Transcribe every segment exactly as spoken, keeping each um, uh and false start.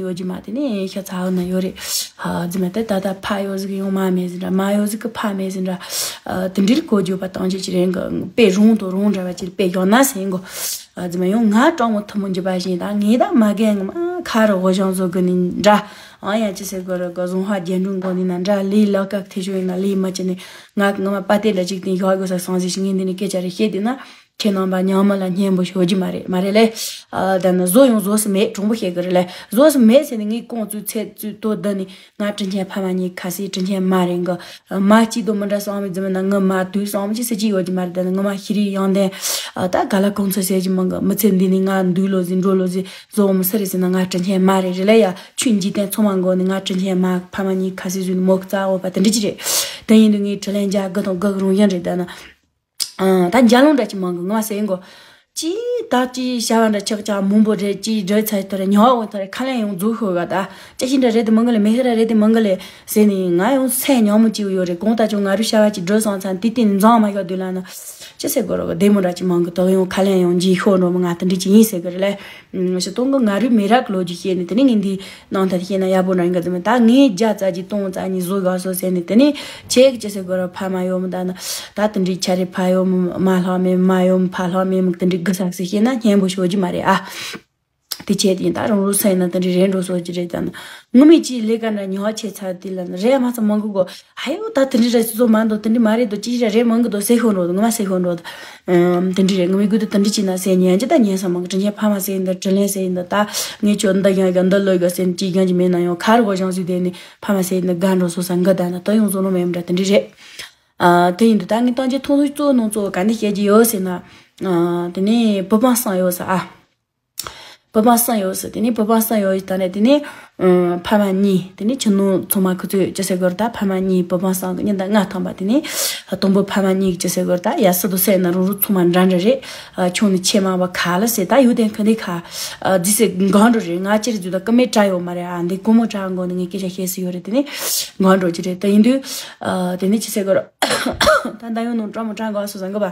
ཡོད་རྒྱུ་མ། དེ་ནས་ཤ་ཚ་བ་ན་ཡོད་རེད། ཨ་རྫུན་མ་དེ་ད་ལྟ་ཕ་ཡོད་ཟིག་ཡང་མ་མེད་ཟིན་འདྲ། མ་ཡོད་ཟིག་གི་ཕ་མེད་ཟིན་འདྲ། ཨ་དེ་འདྲའི་གོ་རྒྱུ་པ་བཏང་རྒྱུ་ཅི་རེད་གི། དཔེ་རུང་དང་རུང་འདྲ་བ་ཅིག་དཔེ་ཡོད་ན་ཟིན་གོ། ཨ་རྫུན་མ་ཡང་ང་གྲོགས་མོ་ཐུན་མོང་རྒྱུད་པ་བཞིན་ད་ངས་ད་མ་རྒན་ང་མ་ཁ་རུ་དབུ་ཞང་བཟོ་གི་ནི་འདྲ། ཨང་ཡང་ཅི་ཟེར་དགོས་རེད་གི། བཟུང་ཧ་རྒྱན་དྲུང་གོ་ནི་ན་འདྲ། ལས་ལག་ཀ་ཐེ་ཤོ་ཡིན་ན་ལས་མ་བྱེད་ནི། ང་ང་མ་པ་ཏེ་འདྲ་ཅིག་དེ་ཡོད་དགོས་ས་སང་ཟིག་ངས་འདི་ནི་སྐད་ཆ་རེ་བཤད་དེ་ན། ཁྱེད་རྣམ་པ་ཉག་མ་ལ་སྙན་པོ་ཞུ་རྒྱུ་མ་རེད། མ་རེད་ལེ། ཨ་ད་ནི་བཟོ་ཡང་བཟོ་སི་མེད། གྲུང་པོ་བཤད་གི་རེད་ལེ། བཟོ་སི་མེད་ཟེར་ནི་ངས་ཁོང་ཚོའི་ཚེ་ཚུལ་དོ་བདག་ནི་ང་དྲིན་ཆེན་ཕ་མ་གཉིས་ཁ་སི་དྲིན་ཆེན་མ་རེད་གི། མ་གཅིག་དང་མི་འདྲ་སོང་མི་རྫུན་མ་ན་ངི་མ་དུས་སོང་མི་ཅི་སི་ཅི་ཡོད་རྒྱུ་མ་རེད། ད་ནི་ངི་མ་ཤི་རི་ཡང་ལྡན། ཨ་ད་ག་ལ་གོང་ཚོད་ཟེར་གྱི་མང་གི། མི་ཚེ་འདི་ནི་ང་འདུག་ལོ་ཟིན་འགྲོ་ལོ་ཟིན་བཟོ་མི་སི་རེད་ཟེར་ན་ང་དྲིན་ཆེན་མ་རེད། རེད་ལེ་ཡ། ཆོས་འཇིག་རྟེན་ཚང་མ་མགོ་ནི་ང་དྲིན་ཆེན་མ་ཕ་མ་གཉིས་ཁ་སི་ཟུན་མོ་གཙའ་འོ་པ་དེ་འདྲ་ཅི་རེད། དེ་ཡིན་དུས་ངའི་དྲིན་ལན་འཇལ་དགོས་དང་དགོས་རུང་ཡིན་རེད། ད་ནི། ཨ་ད་འཇའ་ལུང་འདྲ་ཅིག་མང་གི། ངོ་མ་ཟེར་གོ། ཅིག་ད་ཅིག་བྱ་བ་འདྲ་ཆག་ཆག་མང་པོ་རེད། ཅིག་འགྲོ་ཚར་ཐོ་རེ་ཉོ་བ་འོང་ཐོ་རེ་ཁ་ལན་ཡང་འཛུགས་ཤོར་ག། ད་ཅི་ཞིག་འདྲ་རེད་དེ་མང་གི་ལེ། མེ་ཤ་ར་རེད་དེ་མང་གི་ལེ་ཟེར་ནས་ང་ཡང་སེམས་ཉོན་མོ་ཅིག་ཡོད་རེད། གོང་ད་ཅུང་ང་རུ་བྱ་བ་ཅིག་འགྲོ་སོང་ཚང་དེ་དེ་ནི་འཛང་མ་ཤོར་དུས་ལ་ན་ཅི་ཟེར་གོ་རོ་གི། བདེ་མོ་འདྲ་ཅིག་མང་གི། ད་ཡང་ཁ་ལན་ཡང་འཇིགས་ཤོར་འགྲོ་མི་ང་དེ་འདྲ་ཅིག་ཡིན་ཟེར་གི་རེད་ལེ། ཞུ་གཏོང་གི་ང་རུ་མི་རག་ལོ་རྒྱུས་བཤད་ནས་དེ་ནི་ངས་འདི། ནང་ཐད་ཤེས་ན་ཡག་པོ་འདྲ་ཡིན་ག་ཙམ། ད་ངས་བརྒྱ་རྩ་གཅིག་སྟོང་རྩ་གཉིས་བཟོ་དགའ་སོ་ཟེར་ནས་དེ་ནས་ཁྱེད་ཀྱི་ཅི་ཟེར་དགོས་ར་ཕ་མ་ཡོད་མི་ད་ན། ད་དེ་འདྲའི་ཆ་རེ་ཕ་ཡོད་མི་མ་ལྷག་མེད་མ་ཡོད་མི་ཕ་ལྷག་མེད་མི་དེ་འདྲའི་དགུ་ཟག་ཟེར་ཤེས་ན་སྙན་པོ་ཤོད་རྒྱུ་མ་རེད་ཨ། དེ་ཆེད་ཡིན་ད་རང་རུ་སེ་ན་དེ་འདྲའི་རེད་འགྲོ་སོ་ཅི་རེད་ད་ན། ངུ་མི་ཅིའི་ལས་ཀ་འདྲ་ཉོ་ཆེ་ཚར་དེ་ལ་ན་རེད་མ་ཚ་མང་གི་གོ། ཨ་ཡོ་ད་དེ་འདྲའི་ར་སི་ཚོ་མ་འདུག་དེ་འདྲའི་མ་རེད་དོ་ཅི་ར་རེད་མང་གི་དོ་ཟེར་ཤོད་འགྲོ་ངུ་མ་ཟེར་ཤོད་འགྲོ། ཨམ། དེ་འདྲ་རེད། ངུ་མི་ཀུན་ཏུ་དེ་འདྲ་བྱས་ན་ཟེར་ཉན་གྱི་ད་ཉན་ས་མང་གི། དྲིན་ཆེན་ཕ་མ་ཟེར་ཡིན་ད་དྲིན་ལན་ཟེར་ཡིན་ད་ད་ངས་ཁྱོད་འདི་ཡང་གི་འདི་ལོས་གི་ཟེར་ཅི་ཡང་གི་མེད་ན་ཡང་ཁ་རུ་བ་ཞང་ཟིག་དེ་ནི་ཕ་མ་ཟེར་ཡིན་ད་དགའ་འགྲོ་སོ་ས་འགི་ད་ན་ད་ཡོང་བཟོ་ནོ་མེད་འདྲ་དེ་འདྲ་རེད། ཨ། དེ་ཡིན་ད་ད་ངས་བཏང་རྒྱུ་ཐུང་ཐུང་གཙོ་བོ་ནང་གཙོ་བོ་ག་འདི་བཤད་རྒྱུ་ཡོད་ཟེར་ན། ཨ། དེ་ནས་བུ་སྤུན་གསུམ་ཡོད་ཟེར་ཨ། བུ་སྤུན་གསུམ་ཡོད་ཟེར། དེ་ནས་བུ་སྤུན་གསུམ་ཡོད་ཡོད་ད་ནས་དེ་ནས། ཨ། ཕ་མ་གཉིས། དེ་ནས་ཁྱིམ་ནང་ཚང་མ་ཁུ་ཚོས་ཅི་ཟེར་དགོས་རེད་ད་ཕ་མ་གཉིས་བུ་སྤུན་གསུམ་གི་གཉིས་ད་ལྔ་ཐམ་པ། དེ་ནས་དང་པོ་ཕ་མ་གཉིས་ཀྱི་ཅི་ཟེར་དགོས་རེད་ད་ཡ་སི་དུ་སེ་ན་རུ་རུ་ཚང་མ་འདྲ་འདྲ་རེད། ཨ། ཁྱོད་ནི་ཆེ་མ་བ་ཁ་ལ་ཟེར་ད་ཡོད་དེ་ཁ་ནས་ཁ། ཨ། རྫི་སེ་འགང་འགྲོ་རེད། ང་ཅིར་རྫུ་ད་ཀི་མེད་དྲ་ཡོད་མ་རེད་ཨ། འདི་ཀོ་མོ་དྲ་འགོ་ནི་ངས་སྐད་ཆ་བཤད་སི་ཡོད་རེད། དེ་ནས་འགང་འགྲོ་ཅི་རེད་ད་ཡིན་དུས། ཨ། དེ་ནས་ཅི་ཟེར་དགོས་རེད། ད་ད་ཡོད་ནང་དྲ་མོ་དྲ་འགོ་སོ་ཟང་གི་བ།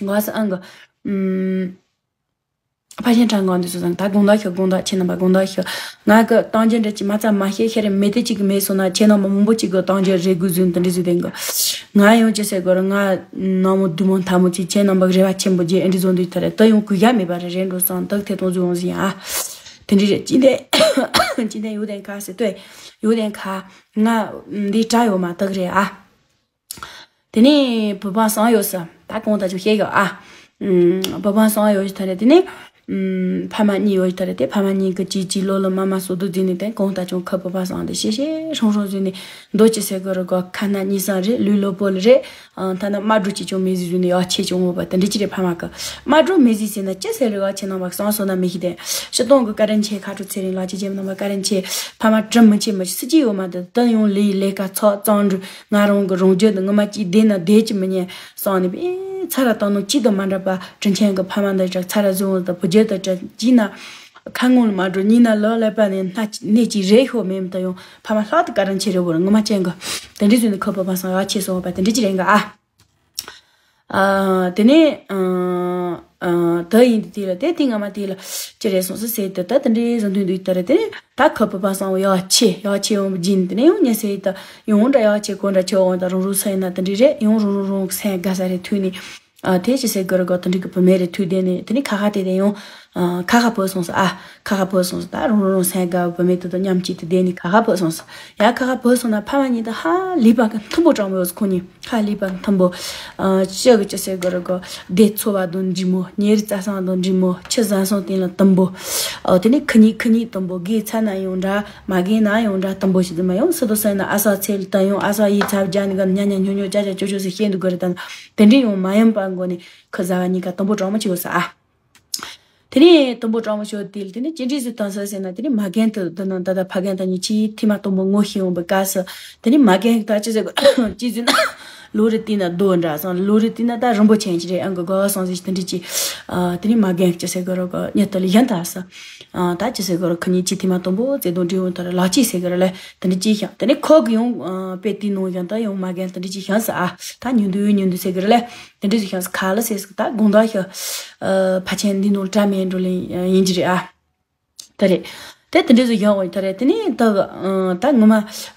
འགོ་སོ་ཨང་གི། ཨུམ། ཕ་ཆེན་དྲང་གང་དུ་སོ་ཙང་ད་དགོང་དག་ཤོག་དགོང་དག་ཁྱེད་རྣམ་པ་དགོང་དག་ཤོག་ང་གི་གཏམ་རྒྱུད་འདྲ་ཅིག་མ་ཚ་མ་ཤེས་ཤེས་རེ་མེད་དེ་ཅིག་གི་མེད་སོང་ན་ཁྱེད་རྣམ་པ་མང་པོ་ཅིག་གི་གཏམ་རྒྱུད་རེ་དགོས་ཟུན་དེ་འདྲ་ཟིག་དེང་གི། ང་ཡང་ཅི་ཟེར་དགོས་རེད། ང་ནང་མོ་དུ་མོ་མཐའ་མོ་ཅིག་ཁྱེད་རྣམ་པ་རེ་བ་ཆེན་པོ་རྗེས་ཨེ་འདྲ་བཟོ་འདུག་ཐ་རེ་ད་ཡང་གུ་ཡ་མེད་པ་རེ་རེ་འགྲོ་སོང་དག་ཐེ་གཏོང་ཟུ་ཡོང་ཟིན་ཨ། དེ་འདྲ་རེད། ཅི་འདྲ་ཅི་འདྲ་ཡོད་དེང་ཁ་ཟེར་ལྟོས་ཡོད་དེང་ཁ་ང་འདི་དྲ་ཡོད་མ་དག་རེད་ཨ། དེ་ནས་བུ་སྤུན་གསུམ་ཡོད་ས། ད་གོང་ད་ཅུང་བཤད་ཡོད་ཨ། ཨུམ། བུ་སྤུན་གསུམ་ཡོད་ཐ་རེ་དེ་ནས། ཨུམ། ཕ་མ་གཉིས་ཡོད་ཐ་རེ་དེ་ཕ་མ་གཉིས་ཀྱི་ཅི་ཅི་ལོ་ལོ་མ་མ་སོ་དུ་འཛིན་ནས་དེ་གོང་ད་ཅུང་ཁ་བུ་སྤུན་གསུམ་དེ་ཤེས་ཤེས་ཧྲོང་ཧྲོང་བཟོས་ནས་མདོ་ཅི་ཟེར་གི་རུ་གོ་ཁ་ན་གཉིས་སང་རེད་ལུས་ལོ་པོ་ལ་རེད། ཨ། ཐ་ན་མ་འགྲོ་ཅི་ཅུང་མི་ཟི་བཟོས་ནས་ཡག་ཆེ་ཅུང་འོ་བ་དེ་འདྲ་ཅི་རེད་ཕ་མ་གི། མ་འགྲོ་མི་ཟི་ཟེར་ན་ཅི་ཟེར་རེད་བ་ཁྱེད་རྣམ་པ་གསུམ་སོ་ན་མི་ཤི་དེ། ཕྱི་གཏོང་གི་བཀའ་དྲིན་ཆེ་ཁ་དྲོ་ཚེ་རིང་ལགས་ཀྱི་ཁྱེད་རྣམ་པ་བཀའ་དྲིན་ཆེ། ཕ་མ་གྲི་མི་ཆེ་མི་ཆེ་སི་ཅི་ཡོད་མ་དེ་དོན་ཡོང་ལས་ལས་ཀ་ཚོགས་གཙང་འགྲོ། ང་རང་གི་རང་རྒྱུད་དུ་ངོ་མ་གཅིག་བསྡད་ན་བསྡད་ཀྱི་མི་ཉན་བསམ་ནས་པས་ཚ་ར་བཏང་ནོ་གཅིག་དང་མ་འདྲ་བ་དྲིན་ཆེན་གྱི་ཕ་མ་འདི་དྲག་ཚ་ར་བཟུང་བ་དང་བུ་རྒྱུད་དུ་དྲག་གཅིག་ན་ཁ་ངོ་ལ་མ་འགྲོ་གཉིས་ན་ལོ་ལེ་པ་ནས་སྣ་གནས་གཅིག་རེ་ཤོག་མེད་མི་ད་ཡོང་ཕ་མ་ལྷག་ཏུ་བཀའ་དྲིན་ཆེ་རེ་བོར་ངོ་མ་ཅན་གི་དེ་འདྲའི་བཟོས་ནས་ཁོ་བོ་ཕ་སང་ཡག་ཆེ་སོང་བ་དེ་འདྲའི་ཅི་རེད་འགའ་ཨ། ཨ། དེ་ནས་ཨ། ཨ། ད་ཡིན་དུས་དེ་ལ་དེ་དེ་སྔ་མ་དེ་ལ་ཅི་རེད་སོང་ཟེར་ཟེར་དུས་ད་དེ་འདྲའི་བཟོ་འདུག་འདུག་ད་རེད་དེ་ནས་ད་ཁོ་བོ་ཕ་སང་ཡག་ཆེ་ཡག་ཆེ་ཡོང་བ་སྦྱིན་དེ་ནས་ཡང་ཉེ་ཟེར་ད་ཡང་འདྲ་ཡག་ཆེ་གོ་འདྲ་ཆེ་འོང་ད་རང་རང་སེམས་ན་དེ་འདྲའི་རེད། ཡང་རང་རང་རང་སེམས་དགའ་ས་རེད་ཐུག་ནས། ཨ། དེ་ཅི་ཟེར་དགོས་རེད་གོ་དེ་འདྲའི་གི་བུད་མེད་རེད་ཐུག་བསྡད་ནས་དེ་ནས་ཁ་ཁ་དེ་དེ་ཡང་། ཨ། ཁ་ཁ་བུད་སོང་ཟེར་ཨ། ཁ་ཁ་བུད་སོང་ཟེར་ད་རང་རང་སེམས་དགའ་བུད་མེད་དེ་དང་མཉམ་གཅིག་ཏུ་བསྡད་ནས་ཁ་ཁ་བུད་སོང་ཟེར། ཡ་ཁ་ཁ་བུད་སོང་ན་ཕ་མ་གཉིས་དང་ཧ་ལས་པ་གི་མཐུན་པོ་དྲང་མོ་ཡོད་ཁོ་གཉིས། ཧ་ལས་པ་མཐུན་པོ། ཨ། ཅི་གི་ཅི་ཟེར་དགོས་རེད་གོ་སྡེ་འཚོ་བ་དང་འདྲི་མོ། ཉེ་རི་རྩ་སང་དང་འདྲི་མོ། ཆུ་བཟང་སོང་སྟེང་ལ་དུམ་པོ། ཨ། དེ་ནས་ཁི་གཉིས་ཁི་གཉིས་དུམ་པོ། དགེ་ཚ་ན་ཡང་འདྲ། མ་རྒན་ན་ཡང་འདྲ་དུམ་པོ་ཞིག་དུ་མ་ཡང་སི་དུ་སེ་ན་ཨ་ས་ཚེ་ལ་ད་ཡང་ཨ་ས་ཡི་ཚབ་རྒྱ་ནི་ག་ཉ་ཉ་ཉོ་ཉོ་ཅ་ཅ་ཅོ་ཅོ་ཟེར་བཤད་འདུག་གི་རེད་ད། དེ་འདྲའི་ཡང་མ་ཡིན་པ་མགོ་ནས་ཁི་ཟ་བ་གཉིས་ཀ་དུམ་པོ་དྲང་མོ་ཅིག་ཡོད་ས་ཨ། དེ་ནས་དུམ་བུ་དྲང་མོ་ཤོད་དེ་ལ་དེ་ནས་ཅི་འདྲའི་ཟིག་བཏང་ས་ཟེར་ན་དེ་ནས་མ་རྒན་དུ་འདི་ན་ད་ལྟ་ཕ་རྒན་དང་གཉིས་ཆེས་ཐེངས་མ་དང་པོ་ངོ་ཤེས་ཡོང་བའི་སྐབས་སུ་དེ་ནས་མ་རྒན་ད་ཅི་ཟེར་ཅི་ཟེར་ན་ལོ་རེ་བལྟས་ན་རྡོ་འདྲ་སོང་། ལོ་རེ་བལྟས་ན་ད་རིན་པོ་ཆེན་ཅི་རེད་ཨང་གི་གོ་སོང་ཟེར་དེ་འདྲ་ཅི། ཨ། དེ་ནས་མ་རྒན་ཅི་ཟེར་གི་རོ་གི་ཉི་ཐོ་ལ་ཡང་ད་ས། ཨ། ད་ཅི་ཟེར་གི་རོ་ཁི་གཉིས་ཆེས་ཐེངས་མ་དང་པོ་བརྩེ་དུང་འདྲིས་ཡོང་ཐོ་ར་ལག་ཅི་ཟེར་གི་ར་ལ་དེ་འདྲ་ཅི་ཤང་དེ་ནས་ཁོ་གི་ཡང་དཔེ་དེ་ནང་ཡང་ད་ཡང་མ་རྒན་དེ་འདྲ་ཅི་ཤང་ས་ཨ། ད་ཉུང་དུ་ཉུང་དུ་ཟེར་གི་ར་ལ། དེ་འདྲ་ཞིག་ཤང་ཁ་ལ་ཟེར་ཟིག་ད་དགོང་དག་ཤོག་ཨ། ཕ་ཆེན་འདི་ནོར་དྲ་མེད་འགྲོ་ལེ་ཡིན་གྱི་རེད་ཨ། ད་རེད། དེ་དེ་འདྲ་ཟིག་བཞག་འོང་ད་རེད། དེ་ནས་ད་ད་ངོ་མ་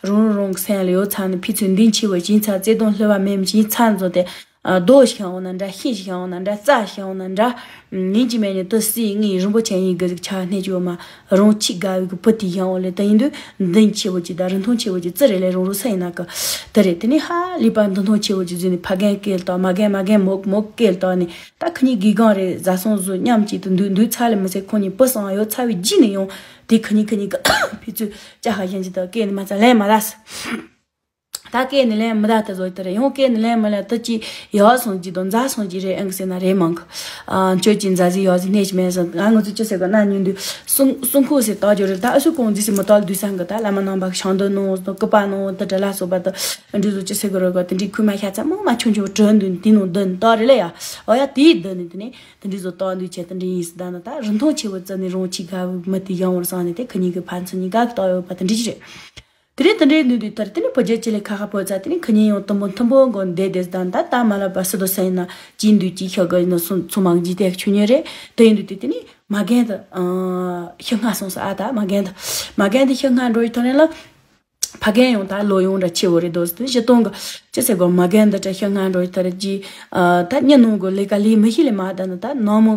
རང་རང་རང་གི་སེམས་ལ་ཡོད་ཚ་ནི་ཕི་ཚོས་འདི་ཆེ་བ་ཅིག་ཚ་བརྩེ་དུང་བསླུ་བ་མེད་མི་ཅིག་ཚ་ནི་ཚོ་དེ། རྡོ་ཞིག་འོང་ན་འདྲ། ཤིང་ཞིག་འོང་ན་འདྲ། རྩྭ་ཞིག་འོང་ན་འདྲ། ཉིན་གཅིག་མིན་ནས་དུ་སི་ངའི་རིན་པོ་ཆེ་ཡིན་གི་ཟིག་ཆ་སྣེ་ཅོ་མ་རང་ཆིག་དགའ་བའི་གི་བུ་དེ་ཡང་འོ་ལེ། ད་ཡིན་དུས་འདི་ཆེ་བོ་ཅིག་དང་རིན་ཐང་ཆེ་བོ་ཅིག་ཙི་རེ་ལེ་རང་རུ་ས་ཡིན་ན་གི། དེ་རེད། དེ་ནས་ཧ་ལས་པ་འདི་མཐོང་ཆེ་བོ་ཅིག་བཟོས་ནས་ཕ་རྒན་སྐད་ལྟ། མ་རྒན་མ་རྒན་མོག་མོག་སྐད་ལྟ་ནས། ད་ཁི་གཉིས་གི་སྒང་རེད། བཟའ་སོང་བཟོ་མཉམ་གཅིག་ཏུ་འདུག་འདུག་ཚ་ལེ་མི་ཚེ་ཁོ་གཉིས་བུ་སང་ཡོད་ཚ་བའི་རྗེས་ནས་ཡང་དེ་ཁི་གཉིས་ཁི་གཉིས་གི་ཕི་ཚོས་ཅ་ཧ་གཞན་གཅིག་དང་སྐད་ནས་མ་ཚ་ལན་མ་ལ་ས། ད་སྐད་ནི་ལན་མི་ད་ལྟ་བཟོ་ལྟར་ཡང་སྐད་ནི་ལན་མི་ལ་ད་ཅི་ཡག་སོང་ཅི་དང་མཛའ་སོང་ཅི་རེད་ཨང་ཟེར་ན་རེད་མང་གི། ཨ་ཁྱོད་ཀྱི་མཛའ་ཟིག་ཡག་ཟིག་སྣེ་ཞིག་མེད་ཟེར། ང་ང་ཚོ་ཅི་ཟེར་གི་ན་ཉུང་དུས་སུང་སུང་ཁོ་ཟེར་ཏག་ཅོ་རེད། ད་ཨ་སུ་ཀོང་ཟི་སི་མི་ཏག་དུས་སང་གི་ད་བླ་མ་ནང་པ་ཤང་དུ་ནོ་ནོ་ཀི་པ་ནོ་ད་དྲ་ལ་སོ་པ་ད་འདྲི་ཟོ་ཅི་ཟེར་གི་རོ་གི་དེ་འདྲི་ཁུ་མ་ཤ་ཚ་མོ་མ་ཆུང་ཆུང་དྲོན་དུ་དེ་ནོ་དུན་ཏག་རེད་ལ་ཡ། ཨོ་ཡ་དེའི་དུན་ནི་དེ་ནི་དེ་འདྲི་ཟོ་ཏག་འདུས་ཆེ་དེ་འདྲི་ཡིན་སི་ད་ན་ད་རིན་ཐང་ཆེ་བོ་ཙི་ནི་རོང་ཆི་ག་བུ་མི་དེ་ཡང་བར་སང་ནི་དེ་ཁི་གཉིས་གི་ཕན་ཚུན་གཉིས་ཀ་གི་ཏག་ཡོད་པ་དེ་འདྲི་ཅི་རེད། དེ་རིང་དེ་འདྲའི་ནུས་དུས་ལྟར་དེ་ནི་བུ་རྒྱུད་ཅི་ལས་ཁ་ཁ་བོ་ཚ་དེ་ནི་ཁི་གཉིས་ཡང་དུམ་བུ་མཐུན་པོ་མགོ་འདེད་དེ་སྡང་ད་ད་མ་ལ་བ་སི་དོ་སེ་ན་ཅི་འདུས་ཅི་ཤོ་གི་ནི་སུ་ཚོ་མང་ཇི་ཏེ་ཆུ་ཉེ་རེད། དེ་ཡིན་དུས་དེ་དེ་ནི་མ་རྒན་དུ་ཤི་སྔ་སོང་ས་ཨ་ད་མ་རྒན་དུ་མ་རྒན་དུ་ཤི་སྔ་འགྲོ་ཡི་ཐོག་ནས་ལ་ཕ་རྒན་ཡང་ད་ལོ་ཡང་འདྲ་ཆེ་བོ་རེད་དོ་ཟེར་དུས་ཞི་སྟོང་གི་ཅི་ཟེར་གོ་མ་རྒན་དུ་འདྲ་ཤི་སྔ་འགྲོ་ཡི་ཐོག་རེད་ཀྱི། ད་ཉི་ནུང་གི་ལས་ཀ་ལས་མི་ཤི་ལས་མ་ད་ནི་ད་ནང་མོ་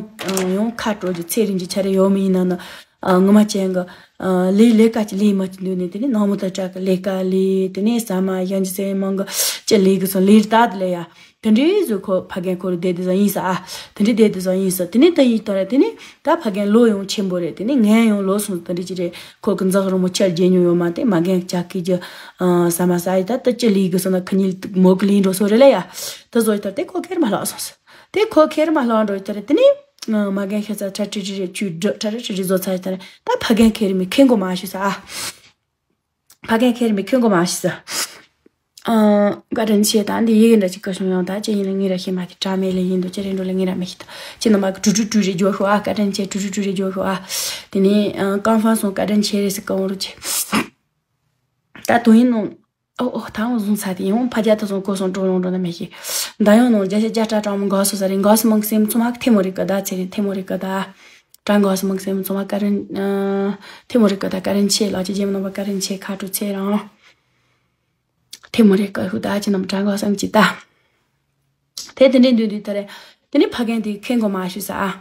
ཡང་ཁ་དྲོ་རྒྱུ་ཚེ་རིང་གི་ཆ་རེ་ཡོད་མི་ཡིན་ན་ནི། ཨ། ངོ་མ་ཅན་གི། ཨ། ལས་ལས་ཀ་ཅི་ལས་མ་ཅི་འདུག་ནས་དེ་ནས་ནང་མོ་ད་དྲག་གི་ལས་ཀ་ལས་དེ་ནས་ཟ་མ་ཡང་ཅི་ཟེར་མང་གི་ཅི་ལས་གི་སོང་ལས་ད་དེ་ལས་ཡ། དེ་འདྲའི་བཟོ་ཁོ་ཕ་རྒན་ཁོ་རུ་བསྡད་དེ་ཟ་ཡིན་ས་ཨ། དེ་འདྲའི་བསྡད་དེ་ཟ་ཡིན་ས་དེ་ནས་ད་ཡིན་ད་ར་དེ་ནས་ད་ཕ་རྒན་ལོ་ཡང་ཆེན་པོ་རེད། དེ་ནས་ངན་ཡང་ལོ་སོང་དེ་འདྲ་ཅི་རེད། ཁོ་གི་འཛག་རུ་མོ་ཆར་རྒྱས་ཉོ་ཡོད་མ་དེ་མ་རྒན་ཅག་གི་རྒྱུ། ཨ། ཟ་མ་ཟ་ཡི་ད་ད་ཅི་ལས་གི་སོང་ན་ཁི་གཉིས་མོ་གི་ལས་འགྲོ་སོ་རེད་ལ་ཡ། ད་བཟོ་ཡི་ད་དེ་ཁོ་ཁེར་མ་ལྷག་སོང་ས། དེ་ཁོ་ཁེར་མ་ལྷག་འགྲོ་ཡི་ད་ར་དེ་ནས། ཨ། མ་རྒན་ཤ་ཚ་ཁྲ་ཁྲི་ཁྲི་རེ་ཆུ་སྒྲུབ་ཁྲ་ཁྲི་ཁྲི་རེ་བཟོ་ཚར་ཡི་ད་ར་ད་ཕ་རྒན་ཁེར་མི་ཁེ་མགོ་མ་ཞུ་ས་ཨ། ཕ་རྒན་ཁེར་མི་ཁེ་མགོ་མ་ཞུ་ས། ཨ། བཀའ་དྲིན་ཆེ། ད་འདི་ཡི་གེ་འདྲ་ཅིག་བཀའ་གསུང་ཡང་ད་ཅི་ཡིན་ལ་ངེད་ར་ཤེས་མ་ཐི་དྲ་མེད་ལ་ཡིན་དུ་ཅི་རེ་འགྲོ་ལ་ངེད་ར་མི་ཤེས་ད། ཅི་ནམ་མ་གི་ཀྲུ་ཀྲུ་ཀྲུ་རེ་འཇོག་ཤོག་ཨ། བཀའ་དྲིན་ཆེ་ཀྲུ་ཀྲུ་ཀྲུ་རེ་འཇོག་ཤོག་ཨ། དེ་ནས་ཨ། ཀང་ཧྥང་སོང་བཀའ་དྲིན་ཆེ་རེ་སི་ཀང་རུ་ཆེ། ད་དོན་ཡིན་ནོ། ཨོ་ཨོ་ད་འོང་བཟུང་ཚ་དེ་ཡང་ཕ་རྒྱ་ད་སོང་གོ་སོང་འགྲོ་ཡོང་འགྲོ་ན་མེད་ཤི། ད་ཡང་ནོ་རྒྱ་ཤ་རྒྱ་ཏྲ་ཏྲ་མོ་འགོ་སོ་ས་རེ་འགོ་སོ་མང་སེམས་ཚོ་མ་ཐེ་མོ་རེ་ཀ་ད་ཚེ་རེ་ཐེ་མོ་རེ་ཀ་ད། ཏྲ་འགོ་སོ་མང་སེམས་ཚོ་མ་ཀ་རན། ཐེ་མོ་རེ་ཀ་ད་ཀ་རན་ཆེ་ལ་ཅི་ཇེམ་ནོ་བ་ཀ་རན་ཆེ་ཁ་ཏུ་ཚེ་རང་། ཐེ་མོ་རེ་ཀ་ཧུ་ད་ཅི་ནམ་ཏྲ་འགོ་སམ་ཅི་ད། དེ་དེ་འདྲའི་འདུས་འདུས་ད་རེ། དེ་ནི་ཕ་རྒན་དེ་ཁེ་མགོ་མ་ཞུ་ས་ཨ།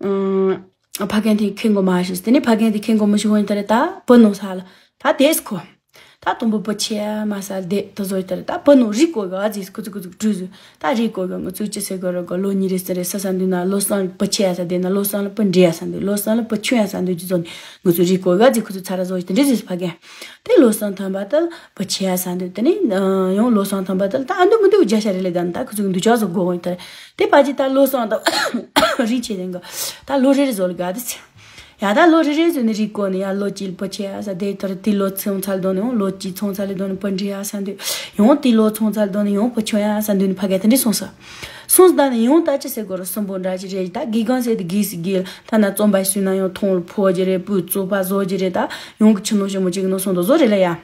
ཨུམ། ཕ་རྒན་དེ་ཁེ་མགོ་མ་ཞུ་ས། དེ་ནི་ཕ་རྒན་དེ་ཁེ་མགོ་མ་ཞུ་ཧོན་ད་རེ་ད་བུ་ནོ་ས་ལ། ད་དེས་ཁོ། ད་དུམ་བུ་བུ་ཆེ་མ་ས་དེ་ད་བཟོ་ད་རེ་ད་བུ་ནོ་རི་ཀོ་ག་ཟིག་ཁུ་ཚུ་ཁུ་ཚུ་གྲུ་ཟུ། ད་རི་ཀོ་ག་ང་ཚུ་ཅི་སེ་ག་ར་ག་ལོ་ཉི་རེ་ས་རེ་ས་ས་འདུས་ན་ལོ་སང་བུ་ཆེ་ས་དེ་ན་ལོ་སང་ལ་བུ་འདྲེ་ས་འདུས། ལོ་སང་ལ་བུ་ཆུ་ས་འདུས་ཅི་ཟོ་ནི་ང་ཚུ་རི་ཀོ་ག་ཟིག་ཁུ་ཚུ་ཚ་ར་བཟོ་ད་འདྲེ་ཟིག་ཕ་རྒན། དེ་ལོ་སང་ཐམ་པ་ད། བུ་ཆེ་ཡ་ས་འདུག་དེ་ནས་ཡང་ལོ་སང་ཐམ་པ་དེ་ལ་ད་ཨ་འདུག་མི་འདུག་རྒྱ་ཤ་རེ་ལས་ད་ནི་ད་ཁུ་ཚུགས་འདུག་ཅག་བཟོ་དགོས་འོང་ད། དེ་ཕ་ཅི་ད་ལོ་སང་ད་རིན་ཆེ་ལེན་གི་ད་ལོ་རེ་རེ་བཟོ་ལ་དགའ་དེ་ཚེ། ཡ་ད་ལོ་རེ་རེ་བཟོ་ནི་རིག་གོ་ནི་ཡ་ལོ་གཅིག་བུ་ཆེ་ཡ་ས་དེ་ཐོར་དེ་ལོ་ཚོང་ཚལ་དོ་ནི་ཡང་ལོ་གཅིག་ཚོང་ཚལ་དོ་ནི་བུ་འདྲེ་ཡ་ས་འདུག་ཡང་དེ་ལོ་ཚོང་ཚལ་དོ་ནི་ཡང་བུ་ཆུང་ཡ་ས་འདུག་ནི་ཕ་གི་དེ་འདྲ་སོང་ས། སོང་ས་ད་ནི་ཡང་ད་ཅི་ཟེར་དགོས་ར་སུན་པོ་འདྲ་ཅི་རེད་ད་དགེ་རྒན་ཟེར་དེ་དགེ་སི་དགེ་ད་ན་རྩོམ་པ་ཞུས་ན་ཡང་མཐོང་ལ་ཕོ་ཅི་རེད་སྤུས་གཙོ་པ་བཟོ་ཅི་རེད་ད་ཡང་གི་ཆུ་ནོ་ཞིམ་མོ་ཅིག་ནོ་སོང་དོ་བཟོ་རེད་ལ་ཡ།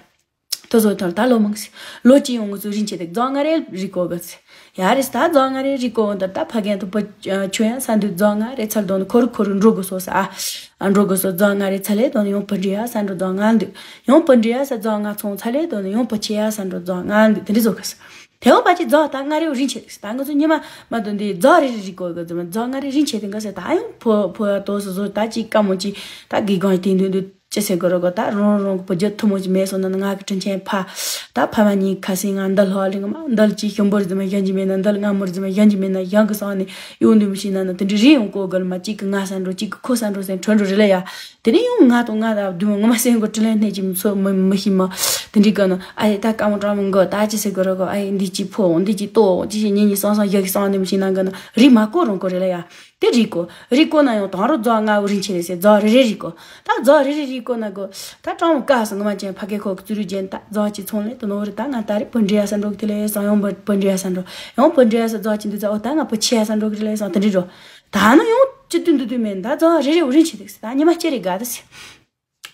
ད་བཟོ་ཐོར་ད་ལོ་མང་སི། ལོ་གཅིག་ཡོང་ངུ་ཚུ་རིན་ཆེ་དེ་རྫོང་ང་རེ་རི་ཀོ་གི་སི། ཡ་རེ་ས་ད་རྫོང་ང་རེ་རི་ཀོ་འོང་དར་ད་ཕ་རྒན་དུ་བུ་ཆོས་ཡ་ས་འདུག་རྫོང་ང་རེ་ཚར་དོ་ནི་ཁོ་རུ་ཁོ་རུ་འགྲོ་དགོས་སོ་ས་ཨ། འགྲོ་དགོས་སོ་རྫོང་ང་རེ་ཚར་ལེ་དོ་ནི་ཡང་བུ་འདྲེ་ཡ་ས་འགྲོ་རྫོང་ང་འདུག་ཡང་བུ་འདྲེ་ཡ་ས་རྫོང་ང་ཚོང་ཚར་ལེ་དོ་ནི་ཡང་བུ་ཆེ་ཡ་ས་འགྲོ་རྫོང་ང་འདུག་དེ་འདྲ་བཟོ་གི་སི། དེ་འོ་ཕ་ཅི་རྫོང་ད་ང་རེ་རིན་ཆེ་དེ་སི་ད་ང་ཚོ་ཉི་མ་མ་དོན་དེ་རྫོང་རེ་རེ་རི་ཀོ་གི་རྫོང་ང་རེ་རིན་ཆེ་དེ་འགའ་སི་ད་ཡང་བུ་བུ་ཡ་དོ་སོ་བཟོ་ད་ཅི་དཀའ་མོ་ཅི་ད་དགེ་རྒན་དེ་འདུག་འདུག་ཅི་ཟེར་དགོས་རེད་གོ་ད་རང་རང་གི་བུ་རྒྱུད་ཐུན་མོང་ཅིག་མེད་སོང་ན་ང་གི་དྲིན་ཆེན་ཕ། ད་ཕ་མ་གཉིས་ཁ་སང་ང་འདི་ལྷོ་ལི་ང་མ་འདི་ལ་ཅིག་ཞིམ་པོ་རེད་ཟེར་མ་གཞན་གྱིས་མེད་ན་འདི་ལ་ང་མོ་རེད་ཟེར་མ་གཞན་གྱིས་མེད་ན་ཡང་གི་སང་ནས་གཡོག་འདུན་མི་ཤེས་ན་ན་དེ་འདྲི་རེ་ཡང་གོ་གི་ལ་མ་གཅིག་གི་ང་ས་འགྲོ་གཅིག་གི་ཁོ་ས་འགྲོ་ཟེར་འཕྲོ་འགྲོ་རེད་ལ་ཡ། དེ་ནས་ཡང་ང་དང་ང་ད་བདུན་ངོ་མ་སེང་གོ་དྲི་ལན་སྣེ་གཅིག་མི་ཚོ་མི་མི་ཤེས་མ། དེ་འདྲི་ག་ན་ཨ་ཡེ་ད་དཀའ་མོ་དྲང་མོ་གོ་ད་ཅི་ཟེར་དགོས་རེད་གོ་ཨ་ཡེ་འདི་གཅིག་ཕོ་འདི་གཅིག་ལྟོ་འདི་གཅིག་ཉིན་གཉིས་སང་སང་ཡ་གི་སང་འདུན་མི་ཤེས་ན་གི་ན་རེ་མ་གོ་རང་གོ་རེད་ལ་ཡ། དེ་རིག་གོ་རིག་གོ་ན་ཡང་དང་རུ་རྫོགས་ལྔ་བོ་རིན་ཆེ་རེད་ཟེར་རྫོགས་རེ་རེ་རིག་གོ་ད་རྫོགས་རེ་རེ་རིག་གོ་ན་གོ་ད་ཀྲང་མོ་ཀ་སང་ངོ་མ་ཅན་ཕ་གི་ཁོ་གི་ཙུ་རུ་ཅན་ད་རྫོགས་ཀྱི་ཚོང་ལས་དུ་ནོ་རེ་ད་ང་ད་རེ་བུ་འདྲེ་ཡ་ས་འགྲོ་གི་དེ་ལས་སང་ཡང་བུ་འདྲེ་ཡ་ས་འགྲོ་ཡང་བུ་འདྲེ་ཡ་ས་རྫོགས་ཀྱི་འདུག་ད་འོ་ད་ང་བུ་ཆེ་ཡ་ས་འགྲོ་གི་དེ་ལས་སང་དེ་འདྲི་འགྲོ། ད་ནི་ཡང་ཅི་དུ་འདུ་དུ་མེད་ད་རྫོགས་རེ་རེ་བོ་རིན་ཆེ་འདུག་ཟེར་ད་ཉི་མ་ཅི་རེ་དགའ་ད་ཟེར།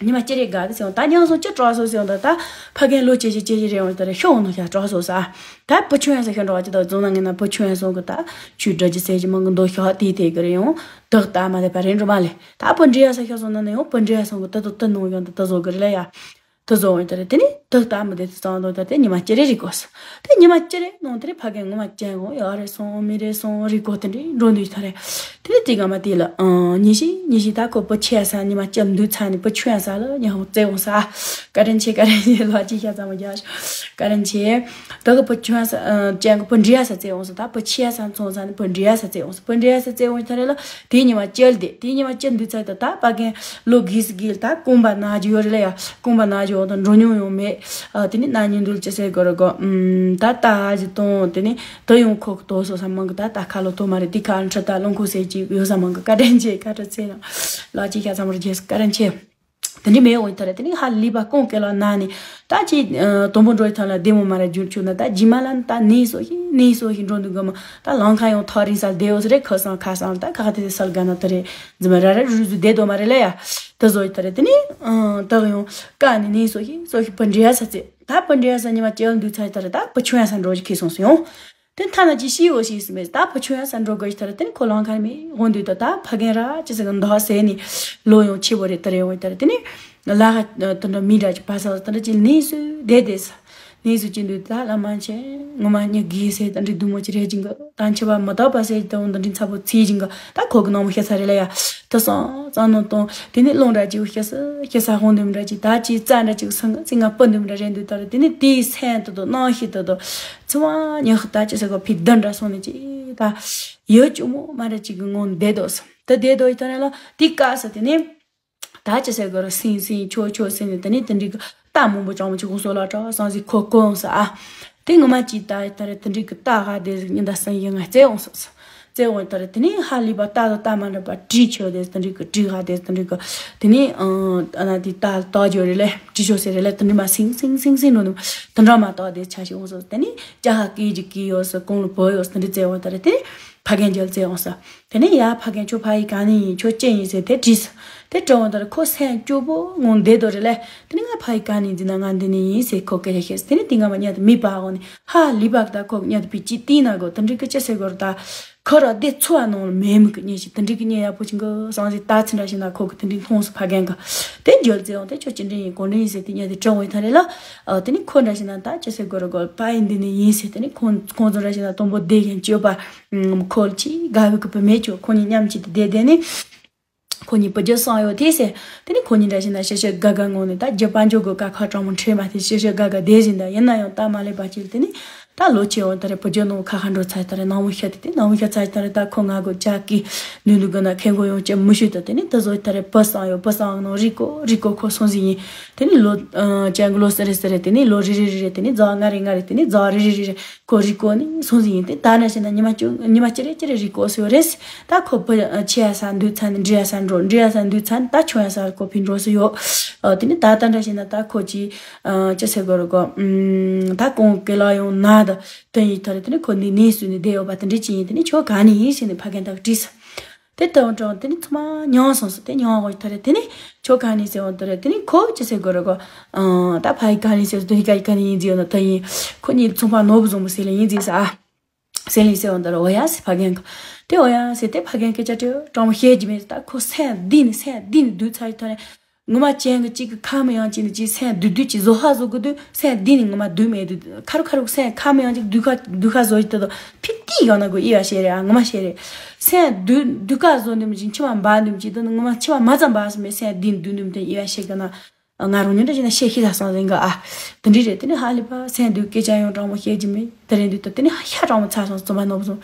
ཉི་མ་གཅིག་རེ་དགའ་དེ་ཟེར་ཡོང་། ད་ཉམས་སོང་ཅི་དྲག་སོང་ཟེར་ཡོང་། ད་ད་ཕ་རྒན་ལོ་ཆེ་ཆེ་ཆེ་ཆེ་རེད་ཡོང་། ད་རེ་ཤོག་ནོ་ཤ་དྲག་སོང་ས། ད་བུ་ཆུང་ཡང་ས་ཤ་འགྲོ་བ་ཅི་ད་རྫོང་ན་ངེ་ན་བུ་ཆུང་ཡང་སོང་གི། ད་ཆུ་འདྲ་ཅི་ཟེར་ཅི་མང་གི་འདོ་ཤ་དེ་དེ་གི་རེད་ཡོང་། དག་ད་མ་དེ་པ་རེད་འགྲོ་མ་ལེ། ད་བུ་འདྲི་ཡ་ས་ཤ་སོང་ན་ནི་ཡོང་། བུ་འདྲི་ཡ་སོང་གི་ད་དུ་ད་ནོ་ཡོང་། ད་ད་བཟོ་གི་རེད་ལ་ཡ། ད་བཟོ་འོང་ད་རེད། དེ་ནི་དག་ད་མ་དེ་ད་ཙང་འདོ་ད་དེ་ཉི་མ་གཅིག་རེ་རེ་གོ་ས། དེ་ཉི་མ་གཅིག་རེ་ནང་དེ་རེ་ཕ་རྒན་ངོ་མ་ཅན་གོ་ཡ་རེ་སོང་མི་རེ་སོང་རེ་གོ་དེ་འདྲེ་འགྲོ་འདུག་ད་རེད། དེ་ནི་དེ་ག་མ་དེ་ལ་ཨང་ཉི་ཤི་ཉི་ཤི་ད་ཁོ་བུ་ཆེ་ས་ཉི་མ་ཅན་འདུག་ཚ་ནི་བུ་ཆུང་ཡ་ས་ལ་ཉ་ཧོ་བཙལ་འོང་ས། ཀ་རན་ཆེ་ཀ་རན་ཆེ་ལ་ཅི་ཤ་ཙམ་མ་རྒྱ་ཀ་རན་ཆེ། ད་གི་བུ་ཆུང་ས་ཅན་གི་བུ་འདྲི་ཡ་ས་བཙལ་འོང་ས། ད་བུ་ཆེ་ས་ཚོང་ས་ནི་བུ་འདྲི་ཡ་ས་བཙལ་འོང་ས། བུ་འདྲི་ཡ་ས་བཙལ་འོང་ས་རེ་ལ། དེ་ཉི་མ་བཅལ་དེ་དེ་ཉི་མ་བཅལ་འདུག་ཚ་ད་ད་ཕ་རྒན་ལོ་དགུ་ཙམ་གི་ད་རྐང་པ་ན་རྒྱུ་ཡོད་རེ་ལ་ཡ། རྐང་པ་ན་རྒྱུ་འོང་ད་འགྲོ་མྱོང་ཡོང་མེད། ཨ་དེ་ནི་ན་ཉིན་འདུལ་ཅི་ཟེར་གོ་རེ་གོ་ཨུམ་ད་ད་ཨ་ཅི་གཏོང་དེ་ནི་ད་ཡོང་ཁོག་ཏོ་སོ་ས་མང་གི་ད་ད་ཁ་ལོ་ཏོ་མ་རེད། དེ་ཁ་ཁྲི་ད་རླུང་ཁུག་ཟེར་གྱི་ཡོད་ས་མང་གི། ཀ་རན་ཆེ་ཀ་ཁྲི་ཚེ་རང་ལ་ཅི་ཤ་ཚ་མར་རྒྱས་ཀ་རན་ཆེ། དེ་འདྲི་མེད་འོང་ད་རེད། དེ་ནི་ཧ་ལི་པ་ཀོང་ཀེ་ལ་ན་ནི་ད་ཅི་དུམ་བུ་འགྲོ་ཡི་ཐང་ལ་བདེ་མོ་མ་ར་འགྱུར་ཆུག་ན་ད་ཇི་མ་ལ་ནི་ད་ནི་སོ་ཤི་ནི་སོ་ཤི་འགྲོ་འདུག་གི་མ། ད་ལང་ཁ་ཡོང་ཐག་རིང་ས་བདེ་འོ་སི་རེད། ཁ་སང་ཁ་སང་ད་ཁ་ཁ་དེ་དེ་སལ་ག་ན་ད་རེད། ཛི་མ་ར་ར་རུ་རུ་བདེ་དོ་མ་རེད་ལ་ཡ། ད་བཟོ་ཡི་ད་རེད། དེ་ནི་ད་ཡོང་ཀ་ནི་ནི་སོ་ཤི་སོ་ཤི་བུ་འདྲི་ཡ་ས་ཚེ་ད་བུ་འདྲི་ཡ་ས་ཉི་མ་ཅི་ཡང་འདུག་ཚ་ཡི་ད་རེད། ད་བུ་ཆུང་ཡ་ས་འགྲོ་ཅི་ཁི་སོང་སོ་ཡོང་། དེ་མཐའ་ན་ཅི་ཤི་འོ་ཤི་སི་མེད་ད་བུ་ཆུང་ཡ་ས་འགྲོ་དགོས་ཤི་ད་རེད། དེ་ནི་ཁོ་ལང་ཁ་མི་འོང་འདུག་ད་ད་ཕ་རྒན་ར་ཅི་ཟེར་གི་འདུག་ཟེར་ནི་ལོ་ཡོང་ཆེ་བོ་རེད་ད་རེད་འོང་ད་རེད། དེ་ནི། ལ་ཧ་དེ་འདྲ་མི་འདྲ་ཅིག་བ་ས་དེ་འདྲ་ཅིག་གནས་སུ་བསྡད་དེ་ས། གནས་སུ་ཅི་འདུག་ད་ལ་མ་ཆེ་ངོ་མ་ཉི་གི་ཟེར་དེ་འདྲའི་སྡུག་མོ་ཅིག་རེད་ཅིང་གི། ད་འཆི་བ་མི་རྟག་པ་ཟེར་དེ་འོང་དེ་འདྲའི་ཚ་པོ་ཚིག་ཅིང་གི། ད་ཁོ་གི་ནང་མི་ཤ་ཚ་རེད་ལ་ཡ། ད་སང་ཙང་ནོ་དང་དེ་ནི་རླུང་འདྲ་ཅིག་ཤ་ས་ཤ་ས་ཧོང་འདུམ་འདྲ་ཅིག་ད་ཅི་རྩ་འདྲ་ཅིག་སང་གི་ཚིག་ང་པི་འདུམ་འདྲ་རེད་འདུག་ད་རེད། དེ་ནི་དེའི་སེམས་དུ་དུ་སྣང་ཤི་དུ་དུ་ཚི་བ་ཉི་ཤི་ད་ཅི་ཟེར་གོ་ཕི་དུ་འདྲ་སོང་ནི་ཅི་ད་ཡོད་ཅུ་མོ་མ་འདྲ་ཅིག་གི་ངོ་བསྡད་དོ་ས། ད་བསྡད་དོ་ཡི་ད་རེད་ལ་དེ་ཀ་ས་དེ་ནི། ད་ཅི་ཟེར་དགོས་ར་སིང་སིང་ཆོ་ཆོ་སིང་ནི་དེ་ནི་དེ་འདྲི་གི་རྟ་མང་པོ་ཅང་མ་ཅི་གོ་སོ་ལ་གྲགས་སང་སི་ཁོ་ཁོ་འོང་ས་ཨ། དེ་ངོ་མ་ཅི་ད་ད་རེ་དེ་འདྲི་གི་རྟ་ག་དེ་ཟིག་ཉི་ཟླ་སང་ཡི་ང་རྩེ་འོང་སོ་སོ། རྩེ་འོང་ད་རེ་དེ་ནི་ཧ་ལི་པ་རྟ་དང་རྟ་མ་འདྲ་པ་གྲི་ཆོ་དེ་དེ་འདྲི་གི་གྲི་ག་དེ་དེ་འདྲི་གི་དེ་ནི་ཨ་ན་དེ་རྟ་ལ་རྟ་ཇོ་རེ་ལེ་གྲི་ཆོ་སེ་རེ་ལེ་དེ་འདྲི་མ་སིང་སིང་སིང་སིང་ནོ་ནི་དེ་འདྲ་མ་རྟ་དེ་ཆ་ཞིག་འོང་སོ་སོ། དེ་ནི་ཅ་ཧ་ཀི་ཇི་ཀི་ཡོ་སོ་གོང་ལ་བོ་ཡོ་སོ་དེ་འདྲི་རྩེ་འོང་ད་རེ་དེ་ནི་ཕ་རྒན་རྒྱལ་རྩེ་འོང་སོ། དེ་ནས་ཡ་ཕ་རྒན་ཁྱོད་ཕ་ཡི་ག་ནས་ཡིན། ཁྱོད་ཅི་ཡིན་ཟེར་དེ་དྲིས། དེ་དྲི་འོང་དུས་ཁོ་སེམས་སྐྱོ་པོ་ངང་བསྡད་དོ་རེད་ལེ། དེ་ནས་ང་ཕ་ཡི་ག་ནས་ཡིན་ཟེར་ན་ང་འདི་ནས་ཡིན་ཟེར་ཁོ་སྐད་ཆ་བཤད། དེ་ནས་དེ་སྔ་མ་ཉལ་དུ་མི་པ་འོང་ནས་ཧ་ལི་པ་ད་ཁོ་ཉལ་དུ་པི་ཅི་ཏི་ན་གོ་དེ་འདྲི་ཀི་ཅི་ཟེར་གོ་ར་ད། ཁོ་ར་དེ་ཚོ་བ་ནང་ལ་མེད་མི་ཀི་ཉལ་ཞིག་དེ་འདྲི་ཀི་ཉལ་ཡག་པོ་ཅིག་གི་སང་ཟེར་ད་ཚི་འདྲ་ཞིག་ན་ཁོ་གི་དེ་འདྲི་མཐོང་སོ་ཕ་རྒན་གི། དེ་འཇོལ་ཙེ་འོང་དེ་ཁྱོད་ཅི་འདྲི་ཡིན་གོ་འདྲི་ཡིན་ཟེར་དེ་ཉལ་དེ་དྲི་འོང་ཡིན་ཐ་རེད་ལ། དེ་ནས་ཁོ་འདྲ་ཞིག་ན་ད་ཅི་ཟེར་གོ་ར་གོ་ཕ་ཡི་འདི་ནས་ཡིན་ཟེར། དེ་ནས་ཁོང་ཁོང་ཚོ་འདྲ་ཞིག་ན་དང་པོ་བསྡད་ཀྱང་སྐྱོ་པ། ཁོ་ལ་ཅི་དགའ་བའི་སྐུ་པུ་མེད་ཆོག་ཁོ་གཉིས་མཉམ་གཅིག་ཏུ་བསྡད་བསྡད་ནས། ཁོ་གཉིས་བུ་རྒྱུད་སོང་ཡོད་དེ་ཟེར། དེ་ནས་ཁོ་གཉིས་འདྲ་ཞིག་ན་ཤི་ཤི་དགའ་དགའ་ངང་ནས་ད་རྒྱུ་དཔལ་འབྱོར་གི་དཀའ་ཁག་གྲང་མོ་འཕྲད་མ་ཐེ་ཤི་ཤི་དགའ་དགའ་བསྡད་བཞིན་ད་ཡིན་ན་ཡང་སྟབས་མ་ལེགས་པ་ཅིག་ལ་དེ་ནས་ད་ལོ་ཆེ་བ་ད་རེ་བུ་རྒྱུད་ནང་ཁ་ཁ་འགྲོ་ཚར་ད་རེ་ནང་མི་ཤ་ཚར་ད་རེ་ད་ཁོ་ང་གོ་ཅག་གི་ནུས་ནུས་གི་ན་ཁེ་མགོ་ཡོང་ཅེས་མི་ཤོད་ད། དེ་ནས་ད་བཟོ་ད་རེ་བུ་སང་ཡོད་བུ་སང་ནང་རི་ཀོ་རི་ཀོ་ཁོ་སོང་ཟིན་ཡིན། དེ་ནས་ལོ་ཅན་གི་ལོ་སི་རེ་སི་རེ་དེ་ནས་ལོ་རི་རི་རི་རེ་དེ་ནས་རྫ་ང་རེ་ང་རེ་དེ་ནས་རྫ་རི་རི་རི་རེ། ཁོ་རི་ཀོ་ནི་སོང་ཟིན་ཡིན་ཏེ་ད་ནས་བྱས་ན་ཉི་མ་བཅུ་ཉི་མ་ཅི་རེ་ཅི་རེ་རི་ཀོ་སོ་རེས། ད་ཁོ་བུ་ཆེ་ཡ་ས་འདུག་ཚན་འདྲི་ཡ་ས་འགྲོ་འདྲི་ཡ་ས་འདུག་ཚན་ད་ཆུང་ཡ་ས་ཁོ་ཕི་འགྲོ་སུ་ཡོད། ཨ་དེ་ནི་ད་ལྟ་འདྲ་བྱས་ན་ད་ཁོ་ཅི་ཅི་ཟེར་དགོས་རེད་གོ་ད་གོང་གི་ལ་ཡོང་ན་ད་དོན་ཡིན་ཐ་རེ་དེ་ནི་ཁོ་འདི་ནས་སུ་ནི་བསྡད་ཡོད་པ་དེ་འདྲི་ཅི་ཡིན་དེ་ནི་ཁྱོད་ག་ནས་ཡིན་ཟེར་ནས་ཕ་རྒན་དག་དྲིས། དེ་ལྟ་བུ་དྲང་དེ་ནི་ཚང་མ་མྱོང་སོང་སོ་དེ་མྱོང་དགོས་ཐ་རེ་དེ་ནི་ཁྱོད་ག་ནས་ཟེར་འོང་ཐ་རེ་དེ་ནི་ཁོ་ཅི་ཟེར་དགོས་རེད་གོ་ཨང་ད་ཕ་ཡི་ག་ནས་ཟེར་དེ་ནི་ག་ཡི་ག་ནས་ཡིན་ཟེར་ཡོད་ན་ད་ཡིན་ཁོ་གཉིས་ཚོང་པ་ནོར་བུ་བཟང་པོ་ཟེར་ལ་ཡིན་ཟེར་ས་ཨ་ཟེར་ལ་ཟེར་འོང་ཐ་རེ་འོ་ཡ་ཟེར་ཕ་རྒན་གི་དེ་འོ་ཡ་ཟེར་དེ་ཕ་རྒན་སྐད་ཆ་དྲི་དྲང་མོ་བཤད་ཀྱི་མེད་ད་ཁོ་སེམས་བདེ་ནི་སེམས་བདེ་ནི་སྡུག་ཚ་ཡི་ཐ་རེ། ངོ་མ་ཅན་གི་གཅིག་གི་ཁ་མི་ཡང་གཅིག་ནི་གཅིག་སེམས་སྡུག་སྡུག་གཅིག་བཟོ་ཧ་བཟོ་གི་འདུག་སེམས་བདེ་ནི་ངོ་མ་སྡུག་མེད་འདུག་ཁ་རུ་ཁ་རུ་སེམས་ཁ་མི་ཡང་གཅིག་སྡུག་ཁ་སྡུག་ཁ་བཟོ་ཡི་ད་དོ་ཕི་ཏི་ཡང་ན་གོ་ཨི་བ་ཤེས་རེད་ཨ་ངོ་མ་ཤེས་རེད། སེམས་སྡུག་སྡུག་ཁ་བཟོ་འདུག་མི་གཅིག་མཆི་མ་འབའ་འདུག་མི་གཅིག་དོ་ནི་ངོ་མ་མཆི་མ་མ་ཙམ་འབའ་སོང་མེད་སེམས་བདེ་འདུག་འདུག་མི་དེ་ཨི་བ་ཤེས་གི་ན་ང་རང་ཉིད་འདྲ་ཞིག་ན་ཤེས་ཤེས་ལ་སོང་ཟིན་གི་ཨ། དེ་འདྲི་རེད་དེ་ནི་ཧ་ལས་པ་སེམས་སྡུག་སྐད་ཆ་ཡང་དྲང་མོ་བཤད་ཀྱི་མེད། དེ་རིང་འདི་ལྟ་དེ་ནི་ཤ་གྲང་མོ་ཚ་སོང་རྩོམ་པ་ནོར་བུ་སོང་།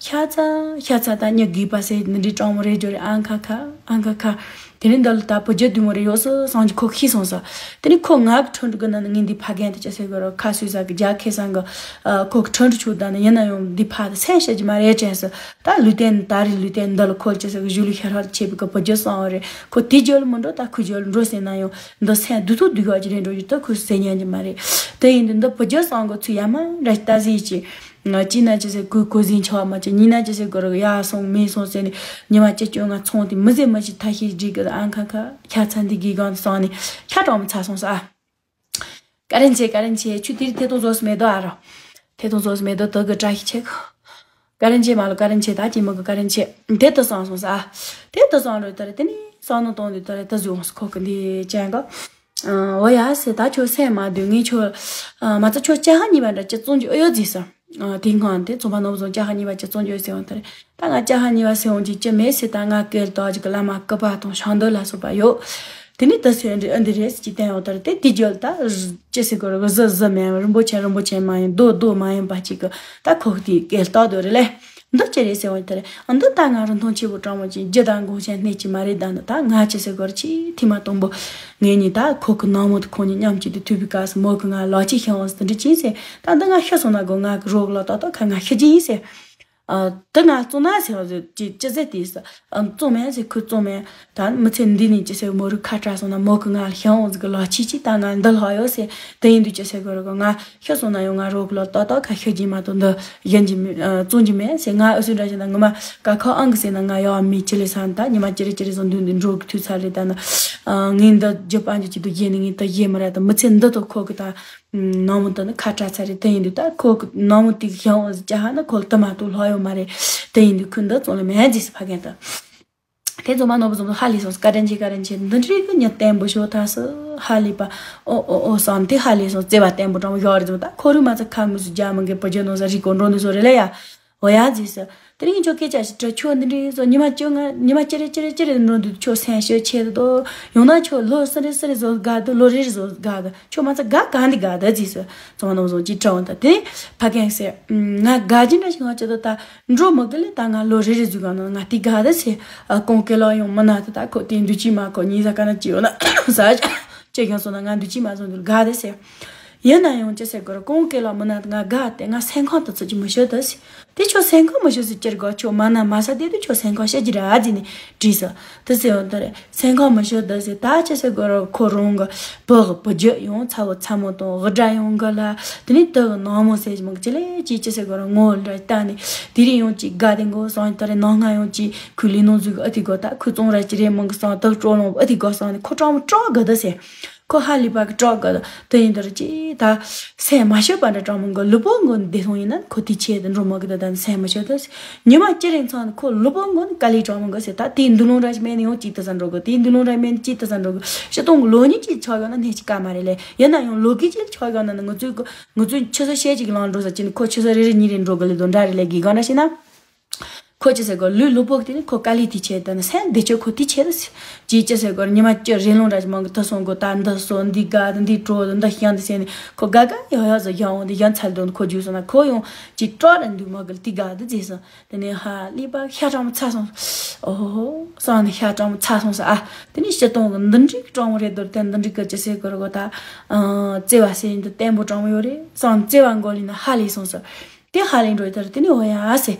ཤ་ཚ་ཤ་ཚ་ད་སྙིང་རྗེ་པ་ཟེར་འདི་འདྲའི་གྲང་མོ་རེད་འཇོ་རེད་ཨང་ཁ་ཁ་ཨང་ཁ་ཁ། དེ་ནི་འདི་ལ་ད་བུ་རྒྱུད་བདུད་མོ་རེ་ཡོད་སོ་སང་གི་ཁོ་ཤི་སོང་ས། དེ་ནི་ཁོ་ང་གི་ཁྲོན་ཁྲོ་གི་ན་ནི་ངས་འདི་ཕ་རྒན་དེ་ཅི་ཟེར་གི་རོ་ཁ་སུས་ས་གི་རྒྱ་ཁེ་སང་གི་ཁོ་གི་ཁྲོན་ཁྲོ་ཆུ་ད་ནི་ཡིན་ན་ཡང་འདི་ཕ་དེ་སེམས་ཤ་གི་མ་རེད་དྲན་སོ། ད་ལུས་རྟེན་ད་རེས་ལུས་རྟེན་འདི་ལ་ཁོ་ཅི་ཟེར་གི་གཞུ་ལུས་ཤ་ར་ཆེ་བི་གི་བུ་རྒྱུད་སང་བ་རེད། ཁོ་དེ་རྒྱུད་ལ་མི་འགྲོ་ད་ཁོ་རྒྱུད་ལ་འགྲོ་ཟེར་ན་ཡང་འདི་སེམས་སྡུག་ཐུག་སྡུག་ཡག་ཅིག་རེད་འགྲོ་རྒྱུ་ད་ཁོས་ཟེར་ཉན་གྱི་མ་རེད། དེ་ཡིན་དུས་འདི་བུ་རྒྱུད་སང་གི་ཚུལ་ཡ་མ་འདྲ་ཞིག་ལྟ་ཟིན་ཅིག་ང་གཅིག་ན་ཅི་ཟེར་གོས་གོས་ཟིན་ཆོག་མ་ཅི། གཉིས་ན་ཅི་ཟེར་གོ་ར་ཡ་སོང་མེ་སོང་ཟེར་ནས་ཉི་མ་ཅི་སྐྱོ་ང་ཚོང་དེ་མི་ཟེར་མི་ཞིག་ཐ་ཤི་སྒྲིག་གི་ཨང་ཁ་ཁ་ཁ་ཚ་འདི་གི་སྒང་དུ་སོང་ནས་ཁ་གྲང་མོ་ཚ་སོང་ས། ཀ་རན་ཆེ་ཀ་རན་ཆེ་ཆུ་དེར་ཐེ་ཏོ་བཟོ་སི་མེ་དོ་ཨ་རོ། ཐེ་ཏོ་བཟོ་སི་མེ་དོ་དོ་གི་བཀྲ་ཤིས་ཆེ་གོ། ཀ་རན་ཆེ་མ་ལོ་ཀ་རན་ཆེ་ད་ཅི་མོ་གི་ཀ་རན་ཆེ་དེ་དུ་སོང་སོང་ས། དེ་དུ་སོང་རོ་ད་རེ་དེ་ནི་སོང་ནོ་གཏོང་དུ་ད་རེ་ད་བཟོས་འོང་སི་ཁོ་གི་འདི་ཅན་གོ། འོ་ཡ་ཟེར་ད་ཁྱོད་སེམས་མ་སྡུག་ངས་ཁྱོད། མ་ཚ་ཁྱོད་ལྕགས་ཧ་གཉིས་པ་འདྲ་ཅི་བཙོང་རྒྱུ་ཨེ་ཡོད་ཟེར་ས། དེའི་སྔོན་དེ་ཚོང་པ་ནོར་བུ་བཟང་ལྕགས་ཧ་གཉིས་པ་ཅི་བཙོང་རྒྱུ་ཟེར་འོང་ད་རེད། ད་ང་ལྕགས་ཧ་གཉིས་པ་ཟེར་འོང་ཅི་ཅི་མེད་ཟེར། ད་ང་སྐད་དོག་ཅིག་གི་བླ་མ་སྐུ་པ་དང་ཞང་འདོད་ལ་སོགས་པ་ཡོད། དེ་ནི་ད་ཟེར་འདི་ཨ་འདི་རེད་ཟེར་ཅི་བསྟན་འོང་ད་རེད། དེ་དེ་རྒྱུད་ད་ཅི་ཟེར་གོ་རེད། གཟི་གཟི་མེད་རིན་པོ་ཆེ་རིན་པོ་ཆེ་མ་ཡིན་རྡོ་རྡོ་མ་ཡིན་པ་ཅིག་གི་ད་ཁོག་དེའི་སྐད་དོག་དོ་རེད་ལེ། འདི་ཅི་རེད་ཟེར་འོང་ད་རེད། ཨ་འདི་ད་ང་རིན་ཐང་ཆེ་བོ་དྲང་མོ་ཅིག་རྒྱུ་དང་གོང་ཆེན་སྣེ་ཅིག་མ་རེད། ད་འདི་ད་ང་ཅི་ཟེར་གོ་རེད། ཅི་ཐི་མ་དང་པོ་ངེད་གཉིས་ད་ཁོ་གི་ནང་མོ་དེ་ཁོང་གཉིས་མཉམ་གཅིག་ཏུ་ཐུག་པའི་སྐབས་སུ་མོ་གི་ང་ལོ་གཅིག་ཤི་འོང་ཟེར་འདི་ཅི་ཟེར། ད་འདི་ང་ཤི་སོང་ན་གོ་ང་གི་རོགས་ལོ་ཏོག་ཏོག་ཁ་ང་ཤི་གི་ཡིན་ཟེར། ཨ། དེ་ང་བཙོང་ན་ཟེར་བ་ཟེར་ཅི་ཅི་ཟེར་དེ་ཟེར། ཨ། བཙོང་མེད་ཟེར་ཁོས་བཙོང་མེད། ད་མི་ཚེ་འདི་ནས་ཅི་ཟེར་མོ་རུ་ཁ་བྲལ་སོང་ན་མོ་གི་ང་ལ་ཤི་འོང་ཟེར་གི་ལོ་གཅིག་ཅིག་ད་ང་འདི་ལྷག་ཡོད་ཟེར། དེ་ཡིན་དུས་ཅི་ཟེར་གི་རེད་གོ། ང་ཤི་སོང་ན་ཡང་ང་རོགས་གི་ལོ་ཏོག་ཏོག་ཁ་ཤི་གི་མ་གཏོགས་འདི་གཞན་གྱི་མི་ཨ། བཙོང་གི་མེད་ཟེར། ང་ཨུ་སུ་འདྲ་ཞིག་ན་ངོ་མ་ཀ་ཁ་ཨང་གི་ཟེར་ན་ང་ཡོད་མི་ཅི་ལས་ས་ད་ཉི་མ་ཅི་རེ་ཅི་རེ་བཟོ་འདུག་འདི་འགྲོ་གི་དུས་ཚ་རེད། ད་ན་ཨ། ངས་འདི་རྒྱུ་པ་འཇུ་ཅི་འདུག་ཡེ་ནི་ངས་ད་ཡེ་མི་ར་ད་མི་ཚེ་འདི་ཐོག་ཁོ་གི་ད། ནང་མོ་དེ་ནི་ཁ་བྲལ་ཚར་རེད། དེ་ཡིན་དུས་ད་ཁོ་གི་ནང་མོ་དེ་གི་ཤང་འོ་ཟི་ཅ་ཧ་ན་ཁོ་ལ་དུ་མ་ཏུ་ལྷོ་ཡོད་མ་རེད། དེ་ཡིན་དུས་ཁོ་འདི་བཙོང་ལ་མེད་ཟིག་སི་ཕ་གན་དུ། དེ་ཚོ་མ་ནོར་བུ་ཚོ་ཧ་ལས་སོང་། ཀ་རན་ཆེ་ཀ་རན་ཆེ་འདི་འདྲའི་གི་ཉི་བརྟན་པོ་ཤོ་ཐ་སི་ཧ་ལས་པ། ཨོ་ཨོ་ཨོ་བསམ་དེ་ཧ་ལས་སོང་། བརྩེ་བ་བརྟན་པོ་དྲང་བོ་ཡོད་རེད་ཚོ། ད་ཁོ་རུ་མ་ཚ་ཁ་མུ་སུ་རྒྱ་མི་འགེ་བུ་རྒྱུ་ནོ་ས་རི་གོ་འགྲོ་ནི་སོ་རེད་ལ་ཡ། འོ་ཡ་ཟེར་ས། དེ་རིང་ཁྱོད་སྐད་ཆ་ཞིག་དྲི། ཁྱོད་འདི་འདྲའི་བཟོ་ཉི་མ་བཅོ་ལྔ་ཉི་མ་ཅི་རེ་ཅི་རེ་ཅི་རེ་འགྲོ་འདུག་ཁྱོད་སེམས་ཤོད་ཆེ་འདུག་ཡང་ན་ཁྱོད་ལོ་སུ་རེ་སུ་རེ་བཟོ་དགའ་འདུག་ལོ་རེ་རེ་བཟོ་དགའ་འདུག་ཁྱོད་མ་ཚ་དགའ་གང་འདི་དགའ་འདུག་ཟེར་ས། ཚོང་ནང་བཟོ་ཅི་དྲང་ད་དེ་ཕ་གན་ཟེར། ང་དགའ་རྒྱུ་འདྲ་ཞིག་ང་ཅི་འདུག་ད་འགྲོ་མི་དགོས་ལེ། ད་ང་ལོ་རེ་རེ་བཟོ་གང་ན་ང་དེ་དགའ་འདུག་ཟེར། ཨ་ཀོང་ཀེ་ལོ་ཡང་མི་ན་ད་ད་ཁོ་དེ་འདུག་ཅི་མ་ཁོ་ཉིན་ཟ་ག་ན་ཅི་ཡོད་ན་ཟ་ཅི་གང་སོང་ན་ང་འདུག་ཅི་མ་བཟོ་འདུག་དགའ་འདུག་ཟེར། ཡིན་ན་ཡང་ཅི་ཟེར་དགོས་རེད། ཀོང་ཀེ་ལ་མི་ན་ང་དགའ་སྟེ་ང་སེམས་ཁམས་དུ་ཚུད་ཀྱི་མི་ཤོད་དུ་ཟེར། དེ་ཁྱོད་སེམས་ཁམས་མི་ཤོད་ཟེར་ཅི་དགོས། ཁྱོད་མ་ན་མ་ས་དེ་དུ་ཁྱོད་སེམས་ཁམས་ཤེས་ཀྱི་ར་ཟེར་ནས་དྲིས་སོ། དེ་ཟེར་བ་དེ་རེད། སེམས་ཁམས་མི་ཤོད་དུ་ཟེར། ད་ཅི་ཟེར་དགོས་རེད། ཁོ་རང་གི་བུ་གི་བུ་རྒྱུད་ཡང་ཚ་བོ་ཚ་མོ་དང་དབུ་སྐྲ་ཡང་གི་ལ་དེ་ནས་དུ་གི་ནང་མོ་ཟེར་གྱི་མི་གི་ཅི་ལས་ཅི་ཅི་ཟེར་དགོས་རེད། ངོ་ལ་ལྟ་ནས་དེ་རིང་ཡང་ཅི་དགའ་དེ་མགོ་སང་དེ་རེད། ནང་ང་ཡང་ཅི་ཁོའི་ལས་ནང་ཟུག་གི་ཨ་དེ་དགོས། ད་ཁོའི་བཙོང་ར་ཅི་རེད་མང་གི་སང་དུ་སྤྲོ་ལོང་ཨ་དེ་དགོས་སང་ནས་ཁོ་གྲང་མོ་སྐྲག་གི་འདུག་ཟེར། ཁོ་ཧ་ལས་པ་གི་སྐྲག་གི་དེ་ཡིན་དུས་ཅི་ད་སེམས་མ་ཤོད་པ་འདྲ་དྲང་མོ་གི་ལུས་པོ་མགོ་བདེ་སོང་ཡིན་ན་ཁོ་དེ་ཆེད་དུ་འགྲོ་མ་གི་ད་ད་སེམས་མ་ཤོད་ད་ཉི་མ་ཅི་རིང་ཚང་ཁོ་ལུས་པོ་མགོ་ནི་དཀའ་ལས་དྲང་མོ་གི་ཟེར། ད་དེའི་འདུ་ལོང་ར་ཞིག་མེད་ནི་ཡང་ཅིག་ཏུ་ས་འགྲོ་གི། དེའི་འདུ་ལོང་ར་མེད་ནི་ཅིག་ཏུ་ས་འགྲོ་གི། ཤི་སྟོང་གི་ལོ་ཉིས་ཅིག་ཆགས་ཡོང་ན་ནི་ཅིག་ཀ་མ་རེད་ལེ། ཡིན་ན་ཡང་ལོ་གི་ཅིག་ཆགས་ཡོང་ན་ནི་ང་ཚོའི་ང་ཚོའི་ཆུ་ཚོད་ཕྱེད་ཅིག་ལངས་འགྲོ་ས་ཅི་ནི་ཁོ་ཆུ་ཚོད་རེ་རེ་གཉིས་རེ་འགྲོ་གི་ལེ་དོ་འདྲ་རེད་ལེ། དགེ་གང་འདྲ་ཞིག་ན། ཁོ་ཅི་ཟེར་གོ་ལུས་ལུས་པོ་དེ་ནི་ཁོ་དཀའ་ལས་དེ་ཆེ། ད་ནི་སེམས་བདེ་སྤྱོད་ཁོ་དེ་ཆེ་ད་ཟེར། ཅི་ཅི་ཟེར་གོ་ཉི་མ་ཅི་རེ་ལོང་འདྲ་ཞིག་མང་གི་ད་སོང་གོ་ད་འདི་སོ་འདི་དགའ་འདི་སྤྲོ་འདི་ཤང་འདི་ཟེར་ནས་ཁོ་དགའ་དགའ་ཡག་ཡག་ཟེར་ཡང་འོང་འདི་ཡང་ཚར་དོན་ཁོ་རྒྱུག་སོང་ན་ཁོ་ཡང་ཅི་སྤྲོ་ར་འདུག་མ་གི་དེ་དགའ་འདི་ཟེར་སོང་། དེ་ནས་ཧ་ལས་པ་ཤ་གྲང་མོ་ཚ་སོང་། ཨོ་ཧོ་སང་ནས་ཤ་གྲང་མོ་ཚ་སོང་ས། ཨ་དེ་ནས་ཤི་སྟོང་གི་འདི་འདྲའི་གྲང་མོ་རེད་དོར་དེ་འདི་འདྲའི་གི་ཅི་ཟེར་གོ་ར་གོ་ད་བརྩེ་བ་ཟེར་འདི་བརྟན་པོ་གྲང་མོ་ཡོད་རེད་སང་བརྩེ་བ་མགོ་ལས་ན་ཧ་ལས་སོང་ས། དེ་ཧ་ལས་འགྲོ་ཡི་ད་རེད། དེ་ནས་འོ་ཡ་ཟེར།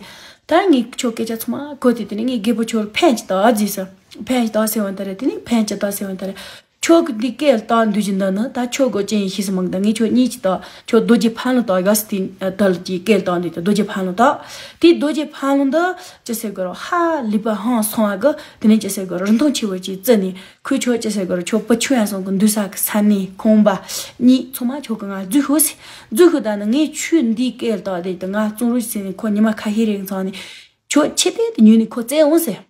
ད་ངས་ཁྱོད་སྐད་ཆ་ཚང་མ་གོ་དེ་དེ་ནས་ངས་རྒད་པོ་ཁྱོད་ཕན་ཅི་ད་ཟེར་ས། ཕན་ཅི་ད་ཟེར་བ་ད་རེད། དེ་ནས་ཕན་ཅི་ད་ཟེར་བ་ད་རེད། ཁྱོད་ཀྱི་འདི་སྐད་བཏང་འདུག་ཅི་འདི་ནི་ད་ཁྱོད་གོ་ཅན་ཡིན་ཤེས་སུ་མང་ད་ངས་ཁྱོད་གཉིས་ཅི་ད་ཁྱོད་རྡོ་རྗེ་ཕན་ལོ་ད་ཡོད་སི་དེ་ད་ལ་ཅི་སྐད་བཏང་འདུག་ད་རྡོ་རྗེ་ཕན་ལོ་ད། དེ་རྡོ་རྗེ་ཕན་ལོ་འདི་ཅི་ཟེར་གི་རོ་ཧ་ལས་པ་ཧང་སོང་བ་གི་དེ་ནས་ཅི་ཟེར་གི་རོ་རིན་ཐང་ཆེ་བོ་ཅིག་བརྩི་ནས། ཁོས་ཁྱོད་ཅི་ཟེར་གི་ར་ཁྱོད་བུ་ཆུང་ཡང་སོང་གི་འདུག་ས་གི་ས་གནས་ཁང་པ་གཉིས་ཚང་མ་ཁྱོད་གི་ང་རྫུས་ཤོག་ཟེར། རྫུས་ཤོག་ད་ནི་ངས་ཆུ་འདིའི་སྐད་ལྟ་དེ་ད་ང་བཙོང་རུ་ཟེར་ནས་ཁོ་ཉི་མ་ཁ་ཤས་རིང་ཚང་ནས་ཁྱོད་ཆེ་དེ་དུ་ཉོས་ནས་ཁོ་བཙལ་འོང་ཟེར།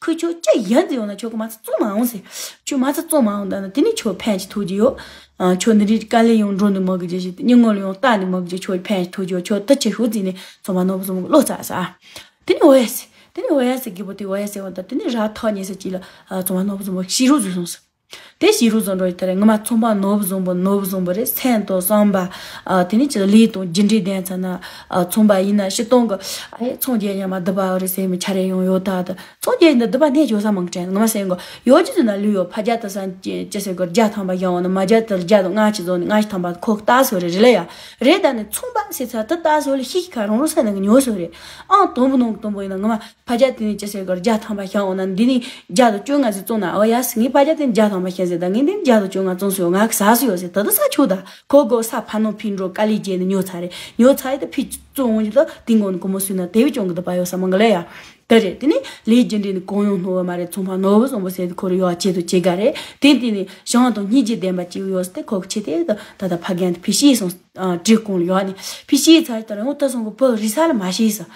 ཁོས་ཁྱོད་ཅི་ཡིན་ཟེར་ཡོང་ན་ཁྱོད་གི་མ་ཚ་བཙོང་མ་འོང་ཟེར། ཁྱོད་མ་ཚ་བཙོང་མ་འོང་ད་ནི་དེ་ནི་ཁྱོད་ཕན་ཅི་ཐོགས་ཀྱི་ཡོད། ཨ་ཁྱོད་འདི་འདྲའི་དཀའ་ལས་ཡོང་འགྲོ་འདུག་མ་གི་ཅི་ཞིག་སྙིང་ངོ་ལ་ཡོང་ལྟ་འདུག་མ་གི་ཅི་ཁྱོད་ཕན་ཅི་ཐོགས་ཀྱི་ཡོད། ཁྱོད་ད་ཅི་ཤོག་ཟེར་ནས་ཚང་མ་ནོར་བུ་བཟང་པོ་གི་བློ་ཚ་ས། དེ་ནི་འོ་ཡ་ཟེར། དེ་ནི་འོ་ཡ་ཟེར་གི་བུ་དེ་འོ་ཡ་ཟེར་བ་དང་དེ་ནི་ར་ཐག་ཉེ་ས་ཅིག་ལ་ཚོང་པ་ནོར་བུ་བཟང་པོ་ཤི་རུ་བཟོས་སོང་ཟེར། དེ་ཤི་རུ་བཟོ་འགྲོ་ཡི་དེ་རེད། ངི་མ་ཚོང་པ་ནོར་བུ་བཟང་པོ་ནོར་བུ་བཟང་པོ་རེད། སེམས་དང་བསམ་པ་དེ་ནི་ཅི་ལས་དང་རྒྱུ་འབྲས་ལྡན་ཚ་ན་ཚོང་པ་ཡིན་ན་ཤི་སྟོང་གི་ཨ་ཡེ་ཚོང་རྒྱག་ཉམས་སྡུག་པ་རེད་ཟེར་མི་ཆ་རེ་ཡོང་ཡོད་ད་དུ་ཚོང་རྒྱག་ཡིན་ན་སྡུག་པ་ནས་བྱོ་ས་མང་དྲན་ངི་མ་སེམས་གོ་ཡོད་ཅི་ཟེར་ན་ལུས་ཡོད་ཕ་རྒྱ་དུ་ས་ཅི་ཟེར་གོ་རྒྱ་ཐང་པ་ཡང་འོ་ན་མ་རྒྱ་དུ་རྒྱ་དང་ང་ཅི་བཟོ་ནི་ང་ཅི་ཐང་པ་ཁོ་ལྟ་སོ་རེད་རེད་ལ་ཡ་རེད། ད་ནི་ཚོང་པ་ཟེར་ཚ་དུ་ལྟ་སོ་ལ་ཤི་ཤི་ཁ་རང་རང་ས་ནང་གི་ཉོ་སོ་རེད། ཨང་དང་པོ་ནང་གི་དང་པོ་ཡིན་ན་ངི་མ། ཕ་རྒྱ་དེ་ནས་ཅི་ཟེར་གོ་རྒྱ་ཐང་པ་ཤང་འོ་ན་འདི་ནི་རྒྱ་དང་བཅོ་ལྔ་ཟིག་བཙོང་ན་འོ་ཡ་སི་ངའི་ཕ་རྒྱ་དེ་ནི་རྒྱ་ཐང་ མ་ཤེས་ཟེར། ད་ངས་འདི་བརྒྱ་དང་བཅོ་ལྔ་བཙོངས་སོང་། ང་གི་ཟ་སུ་ཡོད་ཟེར། ད་ད་ས་ཆུ་ད་ཁོ་གོ་ས་ཕ་ནོ་ཕི་འགྲོ་དཀའ་ལས་བརྒྱབ་ནས་ཉོ་ཚར་རེད། ཉོ་ཚར་ཡི་ད་ཕི་བཙོང་འོང་གི་ད་དེ་མགོ་ནས་གོ་མོ་སུས་ན་དེ་བས་ཅུང་གི་ད་པ་ཡོད་ས་མང་གི་ལ་ཡ། ད་རེད། དེ་ནས་ལས་རྒྱུ་འབྲས་ནི་གང་ཡོང་སྣོ་བ་མ་རེད། ཚོང་པ་ནོར་བུ་བཟང་པོ་ཟེར་དུ་ཁོ་རུ་ཡོག་ཆེད་དུ་ཆེ་ག་རེད། དེ་དེ་ནས་ཞང་དང་སྙིང་རྗེ་ལྡན་པ་ཅིག་ཡོད་ཟེར་ཏེ་ཁོ་གི་ཆེད་དེ་ད་ད་ད་ཕ་རྒན་དེ་ཕི་ཤི་སོང་། ཨ་བྲེ་གོང་ལ་ཡོག་ནས་ཕི་ཤི་ཚར་ད་རེད། འོ་ད་སོང་གི་བུ་རི་ས་ལ་མ་ཤི་ས།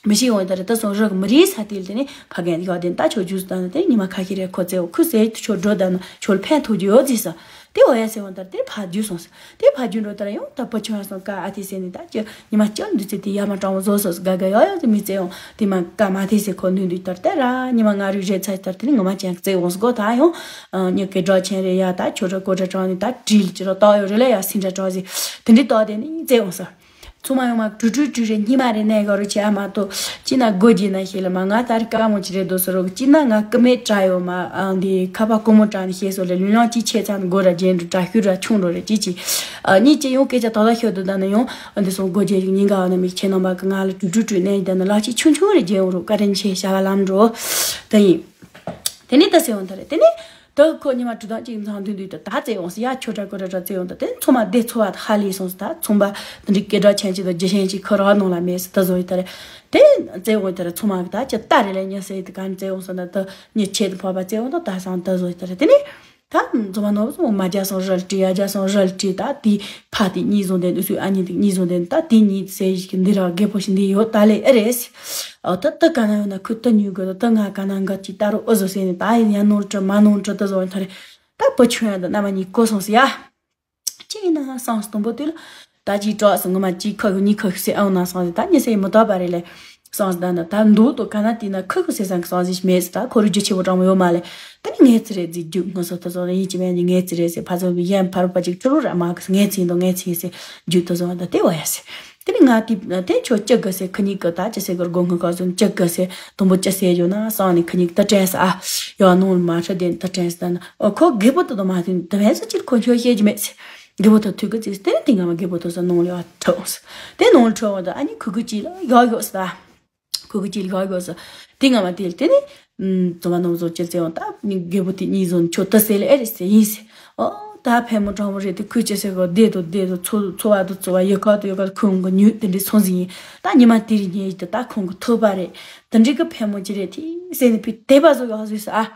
མི་ཤི་འོང་ད་རེད། ད་སོང་རི་གི་མི་རི་ས་དེ་ལ་དེ་ནས་ཕ་རྒན་དེ་ཡོག་དེ་ད་ཆོ་ཇུས་ད་ནི་དེ་ཉི་མ་ཁ་ཤས་རེད། ཁོ་ཚེ་འོ་ཁུ་ཟེར་དུ་ཆོ་འགྲོ་ད་ན་ཆོ་ལ་ཕན་ཐོགས་རྒྱུ་ཡོད་ཟེར་ས། དེ་འོ་ཡ་ཟེར་འོང་ད་རེད། དེ་ཕ་རྒྱུད་སོང་ས། དེ་ཕ་རྒྱུད་འགྲོ་ད་ར་ཡང་ད་པོ་ཆུང་ཡང་སོང་ཀ་ཨ་ཐི་ཟེར་ནས་ད་ཅི་ཉི་མ་སྐྱོ་འདུག་ཚེ་དེ་ཡ་མ་གྲང་བོ་བཟོ་སོ་སོ་དགའ་དགའ་ཡོག་ཡོག་དེ་མི་ཚེ་ཡང་དེ་མ་ཀ་མ་ཐེ་ཟེར་ཁོ་ནུས་འདུག་ད་ར། དེ་ར་ཉི་མ་ང་རུ་རེ་ཚ་ད་ར་དེ་ནི་ངོ་མ་ཅན་ཚེ་འོང་སོ་གོ་ད་ཡང་ཉི་གེ་སྒྲ་ཆེན་རེ་ཡ་ད་ཆོ་ར་གོ་ར་གྲང་ནི་ད་དྲིལ་ཅི་ར་ཏོག་ཡོ་རེ་ལ་ཡ་སིན་ར་གྲང་ཟེར། དེ་འདྲི་ཏོག་དེ་ནི་ཚེ་འོང་སོ། ཚང་མ་ཡོང་མ་དྲུ་དྲུ་དྲུ་རེ་སྙི་མ་རེ་ནས་ག་རུ་ཆེ་ཨ་མ་ཏོ། ཅི་ན་སྒོ་རྒྱུ་ན་ཤེས་ལ་མ་ང་ད་རི་ཀ་མོ་ཅི་རེད་དོ་ཟེར་རོ། ཅི་ན་ང་ཀི་མེད་དྲ་ཡོ་མ་ཨང་དེ་ཁ་པ་ཀོ་མོ་དྲ་ནི་ཤེས་སོ་ལེ། ལུས་ལང་ཅི་ཆེ་ཚང་སྒོ་ར་རྒྱན་དུ་དྲ་ཤུ་ར་ཆུང་རོ་རེ་ཅི་ཅི། ཨ་གཉིས་ཅི་ཡོང་སྐད་ཆ་ཏག་ཏག་ཤོད་དུ་ད་ནི་ཡོང་ཨ་འདི་སོང་སྒོ་རྒྱུ་ཡིག་ཉིན་ག་ཨ་ན་མིག་ཆེ་ནང་པ་གི་ང་ལ་དྲུ་དྲུ་དྲུ་ནས་ད་ནི་ལ་ཅི་ཆུང་ཆུང་རེ་རྒྱན་ཡོང་རོ། ཀ་རན་ཆེ་ཤ་བ་ལམ་འགྲོ་ད་ཡིན། དེ་ནས་ད་ཟེར་ཡོང་ད་རེད། དེ་ནས་ད་ཁོ་ཉི་མ་དྲུག་དང་གཅིག་མཚང་མཐུན་དུས་ད་ད་ཙེ་ཡོང་སི་ཡ་ཆོ་ཏྲ་ཀོ་ཏྲ་ཏྲ་ཙེ་ཡོང་ད། དེ་ཚོ་མ་བདེ་ཚོ་བ་ཧ་ལས་སོང་སི། ད་ཚོང་པ་དེ་འདྲའི་སྐད་གྲགས་ཆེན་ཅིག་དང་རྒྱུ་ཆེན་ཅིག་ཁོ་རང་ནང་ལ་མེད་སི། ད་བཟོ་ཡི་ད་རེད། དེ་ཙེ་ཡོང་ད་རེད། ཚོ་མ་གི་ད་ཅི་ད་རེད་ལས་ཉི་སེ་ད་ག་ཙེ་ཡོང་སོང་ད། ད་ཉི་ཆེད་དུ་ཕོ་བ་ཙེ་ཡོང་ད་ད་སང་ད་བཟོ་ཡི་ད་རེད། དེ་ནས་ད་འཛོམས་མ་ནོར་བུ་མ་རྒྱ་སོང་རལ་ཏྲི་ཡ་རྒྱ་སོང་རལ་ཏྲི་ད་དེ་ཕ་དེ་གཉིས་བཟུང་དེ་འདི་སུའི་ཨ་ཉི་དེ་གཉིས་བཟུང་དེ་ད་དེ་གཉིས་ཟེར་ཞིག་འདི་ར་རྒད་པོ་ཞིག་འདི་ཡོད་ད་ལས་ཨེ་རེད་སི། ཨོ་ད་ད་ག་ན་ཡོད་ན་ཁུ་ད་ཉུལ་དགོས། ད་ད་ང་ག་ན་འགའ་ཅིག་ད་རུ་ཨོ་བཟོ་ཟེར་ནས་ད་ཡིན་ཡ་ནོར་དྲི་མ་ནོར་དྲི་ད་བཟོ་ཡིན་ད་རེད། ད་བུ་ཆུང་ཡ་ད་རྣམ་པ་གཉིས་གོ་སོང་སི་ཡ། ཅི་ཡིན་ན་སང་སྟོང་པོ་དུས་ལ་ད་ཅིག་གྲོགས་སུ་ངོ་མ་ཅིག་ཁ་གི་གཉིས་ཁ་གི་སེ་ཨང་ན་སང་སི་ད་ཉི་སེ་མི་ཏོག་པ་རེད་ལས། སང་སི་ད་ན་ད་འདུག་ཏོ་ག་ན་དེ་ན་ཁ་གི་སེ་སང་གི་སང་སི་མེད་སི། ད་ཁོ་རུ་རྒྱུ་ཆེ་བོ་གྲང་མོ་ཡོད་མ་ལས། ད་ནི་ངས་ཙི་རེད་ཟིག་རྒྱུག་ངོ་སོ་ད་སོ་ཡིན་གཅིག་མེད་ནི་ངས་ཙི་རེད་སེ་ཕ་ཚོ་གི་ཡན་ཕ་རུ་པ་ཅིག་ཁྲུ་རུ་ར་མ་གི་ངས་ཙི་ཡིན་དོ་ངས་ཙི་ཡིན་སེ་རྒྱུག་ད་སོ་ད་དེ་བ་ཡ་སེ། དེ་ནི་ང་དེ་དེ་ཁྱོད་ཅི་དགའ་སེ་ཁི་གཉིས་ཀི་ད་ཅི་སེ་གི་སྒོ་ངི་ག་སོ་ཅི་དགའ་སེ་དུམ་བུ་ཅི་སེ་ཡོད་ན་སང་ནི་ཁི་གཉིས་ཀི་ད་དྲན་ས་ཨ། ཡོད་ནོ་མ་ཧྲ་དེ་ད་དྲན་ས་ད་ན་ཨོ་ཁོ་རྒད་པོ་ད་དུ་མ་དེ་ད་བན་ས་ཅིར་ཁོ་ཁྱོད་ཤེས་ཀྱི་མེད་སེ། རྒད་པོ་ད་ཐུག་གི་ཙི་སེ་དེ་ནི་དེ་ང་མ་རྒད་པོ་ད་ས་ནོ་ལ་ཡོད་ཁྲོ་སེ། དེ་ནོ་ལ་ཁྲོ་བ་ད་ཨ་ནི་ཁུ་གུ་ཅི་ལ་ཡོད་ཡོད་སེ་ད། ཁོ་གི་ཅི་ལ་ག་གོ་ས། དེ་ང་མ་དེ་ལ་དེ་ནི། ཙོ་མ་ནོ་བཟོ་ཅི་ཙེ་ཡོང་ད་རྒད་པོ་དེ་གཉིས་བཟོ་ཆོ་ད་སེ་ལ་ཨེ་རེད་སེ་ཡིན་སེ། ཨོ་ད་ཕལ་མོ་གྲང་མོ་རེད་དེ་ཁོས་ཅི་སེ་གོ་བདེ་དོ་བདེ་དོ་ཚོ་ཚོ་བ་དོ་ཚོ་བ་ཡོད་ཁ་དོ་ཡོད་ཁ་ཁོང་གི་ཉུལ་དེ་འདྲའི་ཚོང་ཟིན་ཡིན། ད་ཉི་མ་དེ་རིང་ཉལ་ཡི་དེ་ད་ཁོང་གི་ཐོད་པ་རེད། དེ་འདྲའི་གི་ཕལ་མོ་ཅི་རེད་དེ་སེ་ནི་ཕི་དེ་པ་བཟོ་ཡོད་ཟོས་ཨ།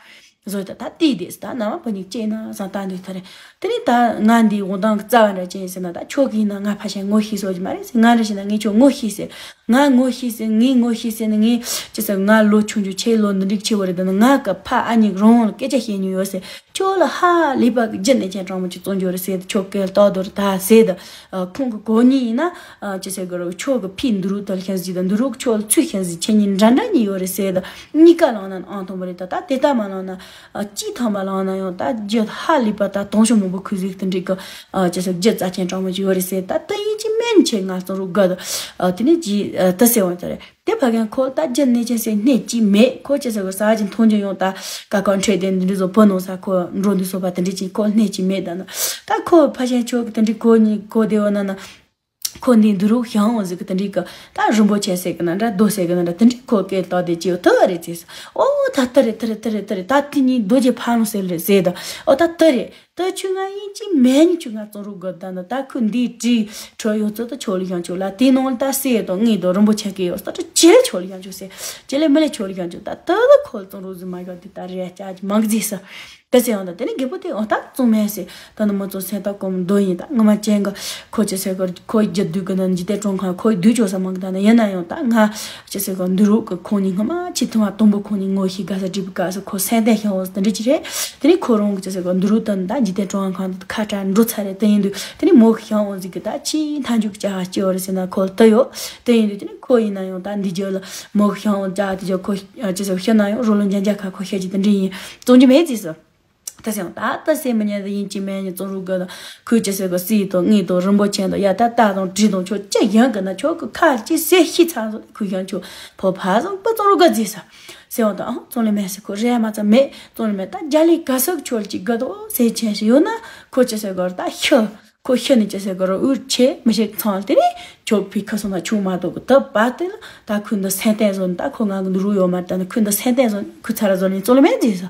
བཟོས་ད་ད་དེ་དེ་སེ་ད་ན་མ་བུ་གཉིས་ཅེ་ན་ས་ད་འདུག་ཐ་རེད། དེ་ནས་ད་ང་འདི་འོང་སྟངས་ཀྱི་རྩ་བ་འདྲ་ཅན་ཟེར་ན་ད་ཁྱོད་ཀྱིས་ཡིན་ན་ང་ཕལ་ཆེར་ངོ་ཤེས་སོ་ཀྱི་མ་རེད་ཟེར། ང་འདྲ་ཞིག་ན་ངས་ཁྱོད་ངོ་ཤེས་ཟེར། ང་ངོ་ཤེས་ཟེར་ངས་ངོ་ཤེས་ཟེར་ནས་ངས་ཅི་ཟེར་ང་ལོ་ཆུང་ཆུང་ཁྱེད་ལོ་འདི་འགྲིག་ཆེ་བོ་རེད། ད་ནི་ང་གི་ཕ་ཨ་ཉིག་རང་དབང་ལ་སྐད་ཆ་བཤད་མྱོང་ཡོད་ཟེར། ཁྱོད་ལ་ཧ་ལས་པ་གི་རྒྱུ་ནས་ཅན་གྲང་མོ་ཅིག་བཙོང་རྒྱུ་རེད་ཟེར། ད་ཁྱོད་སྐད་ལྟོགས་དོ་རེད་ད་ཟེར། ད་ཁོང་གི་གོ་གཉིས་ཡིན་ན་ཅི་ཟེར་གི་རེད། ཁྱོད་གི་ཕིའི་འདི་རུ་དལ་ཤན་ཟིག་དང་འདི་རུ་ཁྱོད་ལ་ཚུལ་ཤན་ཟིག་ཁྱེད་གཉིས་འདྲ་འདྲ་གཉིས་ཡོད་རེད་ཟེར། ད་གཉིས་ཀ་ལངས་ན་ཨང་དང་པོ་རེད། ད་ད་དེ་ལྟ་མ་ལངས་ན། ཨ་སྤྱི་ཐམ་པ་ལངས་ན་ཡང་ད་རྒྱུ་ཧ་ལས་པ་ད་དང་ཤོ་མང་པོ་ཁུ་ཟིག་དེ་འདྲའི་གི་ཨ་ཅི་ཟེར་རྒྱུ་རྩ་ཆེན་གྲང་མོ་ཅིག་ཡོད་རེད་ཟེར། ད་ད་ཡིན་གཅིག་མིན་གཅིག་ང་ཚོ་རུ་དགའ་ད། ཨ་དེ་ནས་ཅི་ཨ་ད་ཟེར་བ་ད་རེད། དེ་ཕ་གན་ཁོ་ད་རྒྱུ་ནས་ཅི་ཟེར་སྣེ་གཅིག་མེད། ཁོ་ཅི་ཟེར་གི་ས་ཅི་མཐོང་རྒྱུ་ཡོང་ད་ཀ་ཀ་འཕྲད་དེ་འདི་འདྲ་བཟོ་བུ་ནོ་ས་ཁོ་འགྲོ་འདི་བཟོ་པ་དེ་འདྲ་ཅི་ཁོ་སྣེ་གཅིག་མེད། ད་ན་ད་ཁོ་ཕ་ཆེན་ཆོག་གི་དེ་འདྲའི་གོ་ནི་གོ་བདེ་བ་ན་ན། ཁོ་འདི་འདི་རུ་ཞང་འོང་ཟིག་གི་དེ་འདྲའི་གི་ད་རིན་པོ་ཆེ་ཟེར་གི་ན་འདྲ་རྡོ་ཟེར་གི་ན་འདྲ་དེ་འདྲའི་ཁོ་སྐད་ལྟོགས་དེ་ཅི་ཡོད་ཐུ་བ་རེད་ཅེས། ཨོ་ད་ད་རེད་ད་རེད་ད་རེད་ད་རེད། ད་དེ་གཉིས་རྡོ་རྗེ་ཕ་ལུང་ཟེར་རེད་ཟེར་ད། ཨོ་ད་ད་རེད། ད་ཆུ་ང་ཡིན་གཅིག་མེད་ནི་ཆུ་ང་བཙོང་རུ་དགོས་ད་ན། ད་ཁོ་འདི་བྲིས་ཁྲོ་ཡོད་ཚོད་ད་ཆོ་ལི་ཞང་ཆོ་ལ་དེ་ནང་ལ་ད་སེ་དང་དངུལ་དང་རིན་པོ་ཆེ་གི་ཡོད་ས་ད་ཅི་ལས་ཆོ་ལི་ཞང་ཆོ་ཟེར། ཅི་ལས་མི་ལས་ཆོ་ལི་ཞང་ཆོ་ད་ད་ད་ཁོ་བཙོང་རུ་ཟི་མ་ཡོད་དེ་ད་རེད་ཅག་ཅི་མང་གི་ཟེར་ས། དེ་ཟེར་ཡང་ད་དེ་ནི་རྒད་པོ་དེ་འོ་ད་བཙོང་མེད་ཟེར། ད་ནི་མི་བཙོང་སེམས་ཐག་གོམ་རྡོ་ཡིན། ད་ངོ་མ་ཅན་གི་ཁོ་ཅི་ཟེར་གི་ཁོ་རྒྱུ་སྡུག་གི་ན་འཇིག་རྟེན་གྲོང་ཁ་ཁོ་སྡུག་ཅོག་ས་མང་གི་ད་ན་ཡིན་ན་ཡང་ད་ང་ཅི་ཟེར་གི་འདི་རུ་གི་ཁོང་ནི་སྔ་མ་ཆི་ཐུང་བ་དུམ་བུ་ཁོང་ནི་ངོ་ཤེས་ག་ས་འགྲིག་པི་ག་ས་ཁོ་སེམས་ཐག་ཤང་འོ་ཟེར་འདྲི་ཅི་རེད། དེ་ནི་ཁོ་རང་གི་ཅི་ཟེར་གི་འདི་རུ་ད་ནི་ད་འཇིག་རྟེན་གྲོང་ཁ་ཁ་བྲལ་འགྲོ་ཚར་རེད། དེ་ཡིན་དུས་དེ་ནི་མོ་གི་ཤང་འོ་ཟིག་གི་ད་ཆི་མཐའ་མཇུག་ཅག་ཅི་འོ་རེད་ཟེར་ན་ཁོ་ལ་ད་ཡོད། དེ་ཡིན་དུས་དེ་ནི་ཁོ་ཡིན་ན་ཡང་ད་འདི་རྒྱུ་ལ་མོ་གི་ཤང་འོ་ཅག་དེ་རྒྱུ་ཁོ་ཅི་ཟེར་ཤི་ན་ཡང་རོ་ལོ་འཇམ་འཇམ་ཁ་ཁོ་ཤེས་ཀྱི་དེ་འདྲི་ཡིན་བཙོང་རྒྱུ་མེད་ཟེར་སོ། ད་ཟེར་ཡང་ད་ལྟ་ཟེར་མི་ཉན་ད་ཡིན་གཅིག་མིན་གཉིས་བཙོང་རུ་དགོས་ད། ཁོས་ཅི་ཟེར་གི་སི་ཡི་དང་དངུལ་དང་རིན་པོ་ཆེ་དང་ཡ་ད་རྟ་དང་གྲི་དང་ཁྱོད་ཅི་ཡང་གི་ན་ཁྱོད་གི་ཁ་ཅི་ཟེར་ཤི་ཚར་སོང་། ཁོས་ཡང་ཁྱོད་ཕོ་ཕ་བཟང་པོ་བཙོང་རུ་དགོས་ཟེར་ས། ཟེར་ཡང་ད་ཨང་བཙོང་ལེ་མེད་ཟེར། ཁོ་རེ་མ་ཙམ་མེད་བཙོང་ལེ་མེད། ད་རྒྱ་ལི་ག་སོག་ཁྱོད་ཅི་དགོས་དོ་ཟེར་ཆེན་ཞིག་ཡོད་ན་ཁོ་ཅི་ཟེར་གི་ད་ཤི། ཁོ་ཤི་ནི་ཅི་ཟེར་གི་རོ་འུར་ཆེ་མི་ཤེས་ཚང་དེ་ནི་ཁྱོད་ཕི་ཁ་སོང་ན་ཆུང་མ་གཏོགས་གི་ད་བ་དེ་ལ་ད་ཁོས་འདི་སེམས་གཏད་བཟོ་ནི་ད་ཁོ་ང་གི་འདི་རུ་ཡོད་མ་ད་ནི་ཁོས་འདི་སེམས་གཏད་བཟོ་ནི་ཁོས་ཚ་ར་བཟོ་ནི་བཙོང་ལེ་མེད་ཟེར་ས།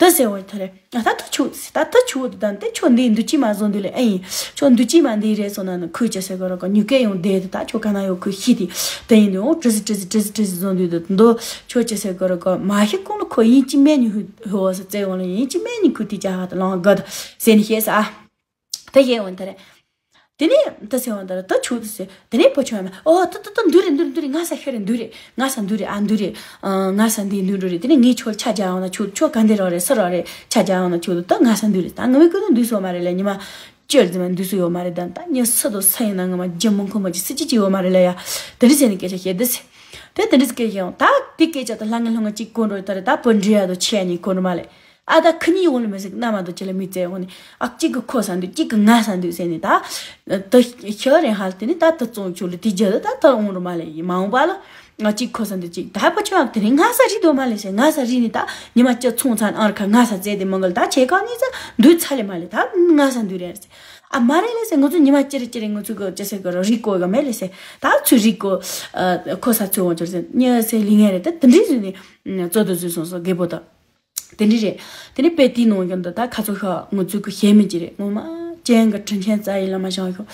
དེ་ཟེར་བ་ཐ་རེ། ད་ད་ད་ཆུ་ད་ད་ཆུ་དེ་དང་དེ་ཆུ་འདི་འདུ་ཅི་མ་བཟོ་འདི་ལས་ཨེ་ཡིན། ཆུ་འདུ་ཅི་མ་འདི་རེད་སོང་ན་ནི་ཁོས་ཅི་ཟེར་གོ་ར་གོ་ཉུ་སྐད་ཡོང་བསྡད་དེ། ད་ཆུ་ག་ན་ཡོད་ཁོས་ཤི་དེ་དེ་ཡིན་དུས་འོ་ཀྲི་ཟི་ཀྲི་ཟི་ཀྲི་ཟི་བཟོ་འདུས་དེ་འདུ། ཆུ་ཅི་ཟེར་གོ་ར་གོ་མ་ཤི་གོང་ལ་ཁོ་ཡིན་ཅི་མེད་ཉི་ཧུ་ཧོ་ཟེར་ཙེ་འོང་ལ་ཡིན་ཅི་མེད་ཉི་ཁུ་དེ་ཅག་ཧ་ད་ལོང་ག་ད་ཟེར་ནི་ཤེས་ས་ཨ། དེ་ཤེས་འོང་ཐ་རེ། དེ་ནས་ད་ཟེར་བ་འདི་ལ་ད་ཆུ་དེ་ཟེར། དེ་ནས་ཕོ་ཆུ་ཡང་ཨོ་ད་ད་ད་འདུ་རེད་འདུ་རེད་འདུ་རེད། ང་ས་ཤི་རེད་འདུ་རེད། ང་ས་འདུ་རེད་ཨ་འདུ་རེད། ང་ས་འདི་འདུ་འགྲོ་རེད། དེ་ནས་ངས་ཆོ་ཆ་རྒྱག་ཡོང་ན་ཆུ་ཆོ་ག་འདི་རོགས་རེད་ས་རོགས་རེད། ཆ་རྒྱག་ཡོང་ན་ཆུ་ད་ང་ས་འདུ་རེད། ད་ང་མི་ཀུན་ཏུ་འདུ་སོ་མ་རེད་ལ་ཉི་མ་ཅོར་ཟི་མ་འདུ་སོ་ཡོད་མ་རེད། ད་ད་ཉི་སུ་དུ་ས་ཡིན་ན་ང་མ་ཇི་མོ་ཁོ་མ་ཅི་སི་ཅི་ཅི་ཡོད་མ་རེད་ལ་ཡ། དེ་འདྲ་ཟེར་ནས་སྐད་ཆ་བཤད་དེ་ཟེར། དེ་དེ་འདྲ་ཟེར་སྐད་ཆ་ཡོང་ད་དེ་སྐད་ཆ་ད་ལྷ་ངན་ལྷ་ངན་གཅིག་གོ་འགྲོ་ད་རེད། ད་བུ་འདྲི་ཡ་དོ་ཆེ་ཡ་གཉིས་གོ་འགྲོ་མ་ལེ། ཨ་ད་ཁི་གཉིས་འོང་ལ་མི་ཟིག་རྣ་མ་དུ་ཅི་ལ་མི་བཙལ་འོང་ནི། ཨ་གཅིག་གི་ཁོ་ས་འདུག་གཅིག་གི་ང་ས་འདུག་ཟེར་ནི་ད། ད་ཤི་རེ་ཧ་དེ་ནི་ད་ད་བཙོང་ཆུ་ལ་དེ་རྒྱ་ད་ད་ད་འོང་རུ་མ་ལེ་ཡིན་མ་འོང་པ་ལ། ང་གཅིག་ཁོ་ས་འདུག་གཅིག་ད་པ་ཆུ་ཨ་དེ་ནི་ང་ས་རི་དོ་མ་ལེ་ཟེར། ང་ས་རི་ནི་ད་ཉི་མ་ཅི་ཚོང་ཚན་ཨར་ཁ་ང་ས་བཙལ་དེ་མ་ག་ལ་ད་ཆེ་ཁ་ནི་ས་འདུག་ཚ་ལེ་མ་ལེ་ད་ང་ས་འདུག་རེད་ཟེར། ཨ་མ་རེད་ལེ་ཟེར། ང་ཚོ་ཉི་མ་ཅི་རེ་ཅི་རེ་ང་ཚོ་གི་ཅི་ཟེར་གི་རོ་རི་ཀོ་ག་མེད་ལེ་ཟེར། ད་ཚུ་རི་ཀོ་ཁོ་ས་ཚོ་འོང་ཆུ་ཟེར་ཉི་ཟེར་ལི་ངེ་རེད། ད་དེ་འདྲི་ཟེར་ནི་ཙོ་དོ་ཟེར་སོང་སོ་རྒད་པོ་ད། དེ་འདྲ་རེད། དེ་ནས་དཔེ་དེའི་ནང་གི་འདི་ད་ཁ་ཚོ་ཤ་ངུ་ཚོད་ཀྱི་ཤེས་མི་ཅི་རེད། ངོ་མ་ཅན་གྱི་དྲིན་ཆེན་རྩ་ཡི་བླ་མ་བཞེངས་ཤོག་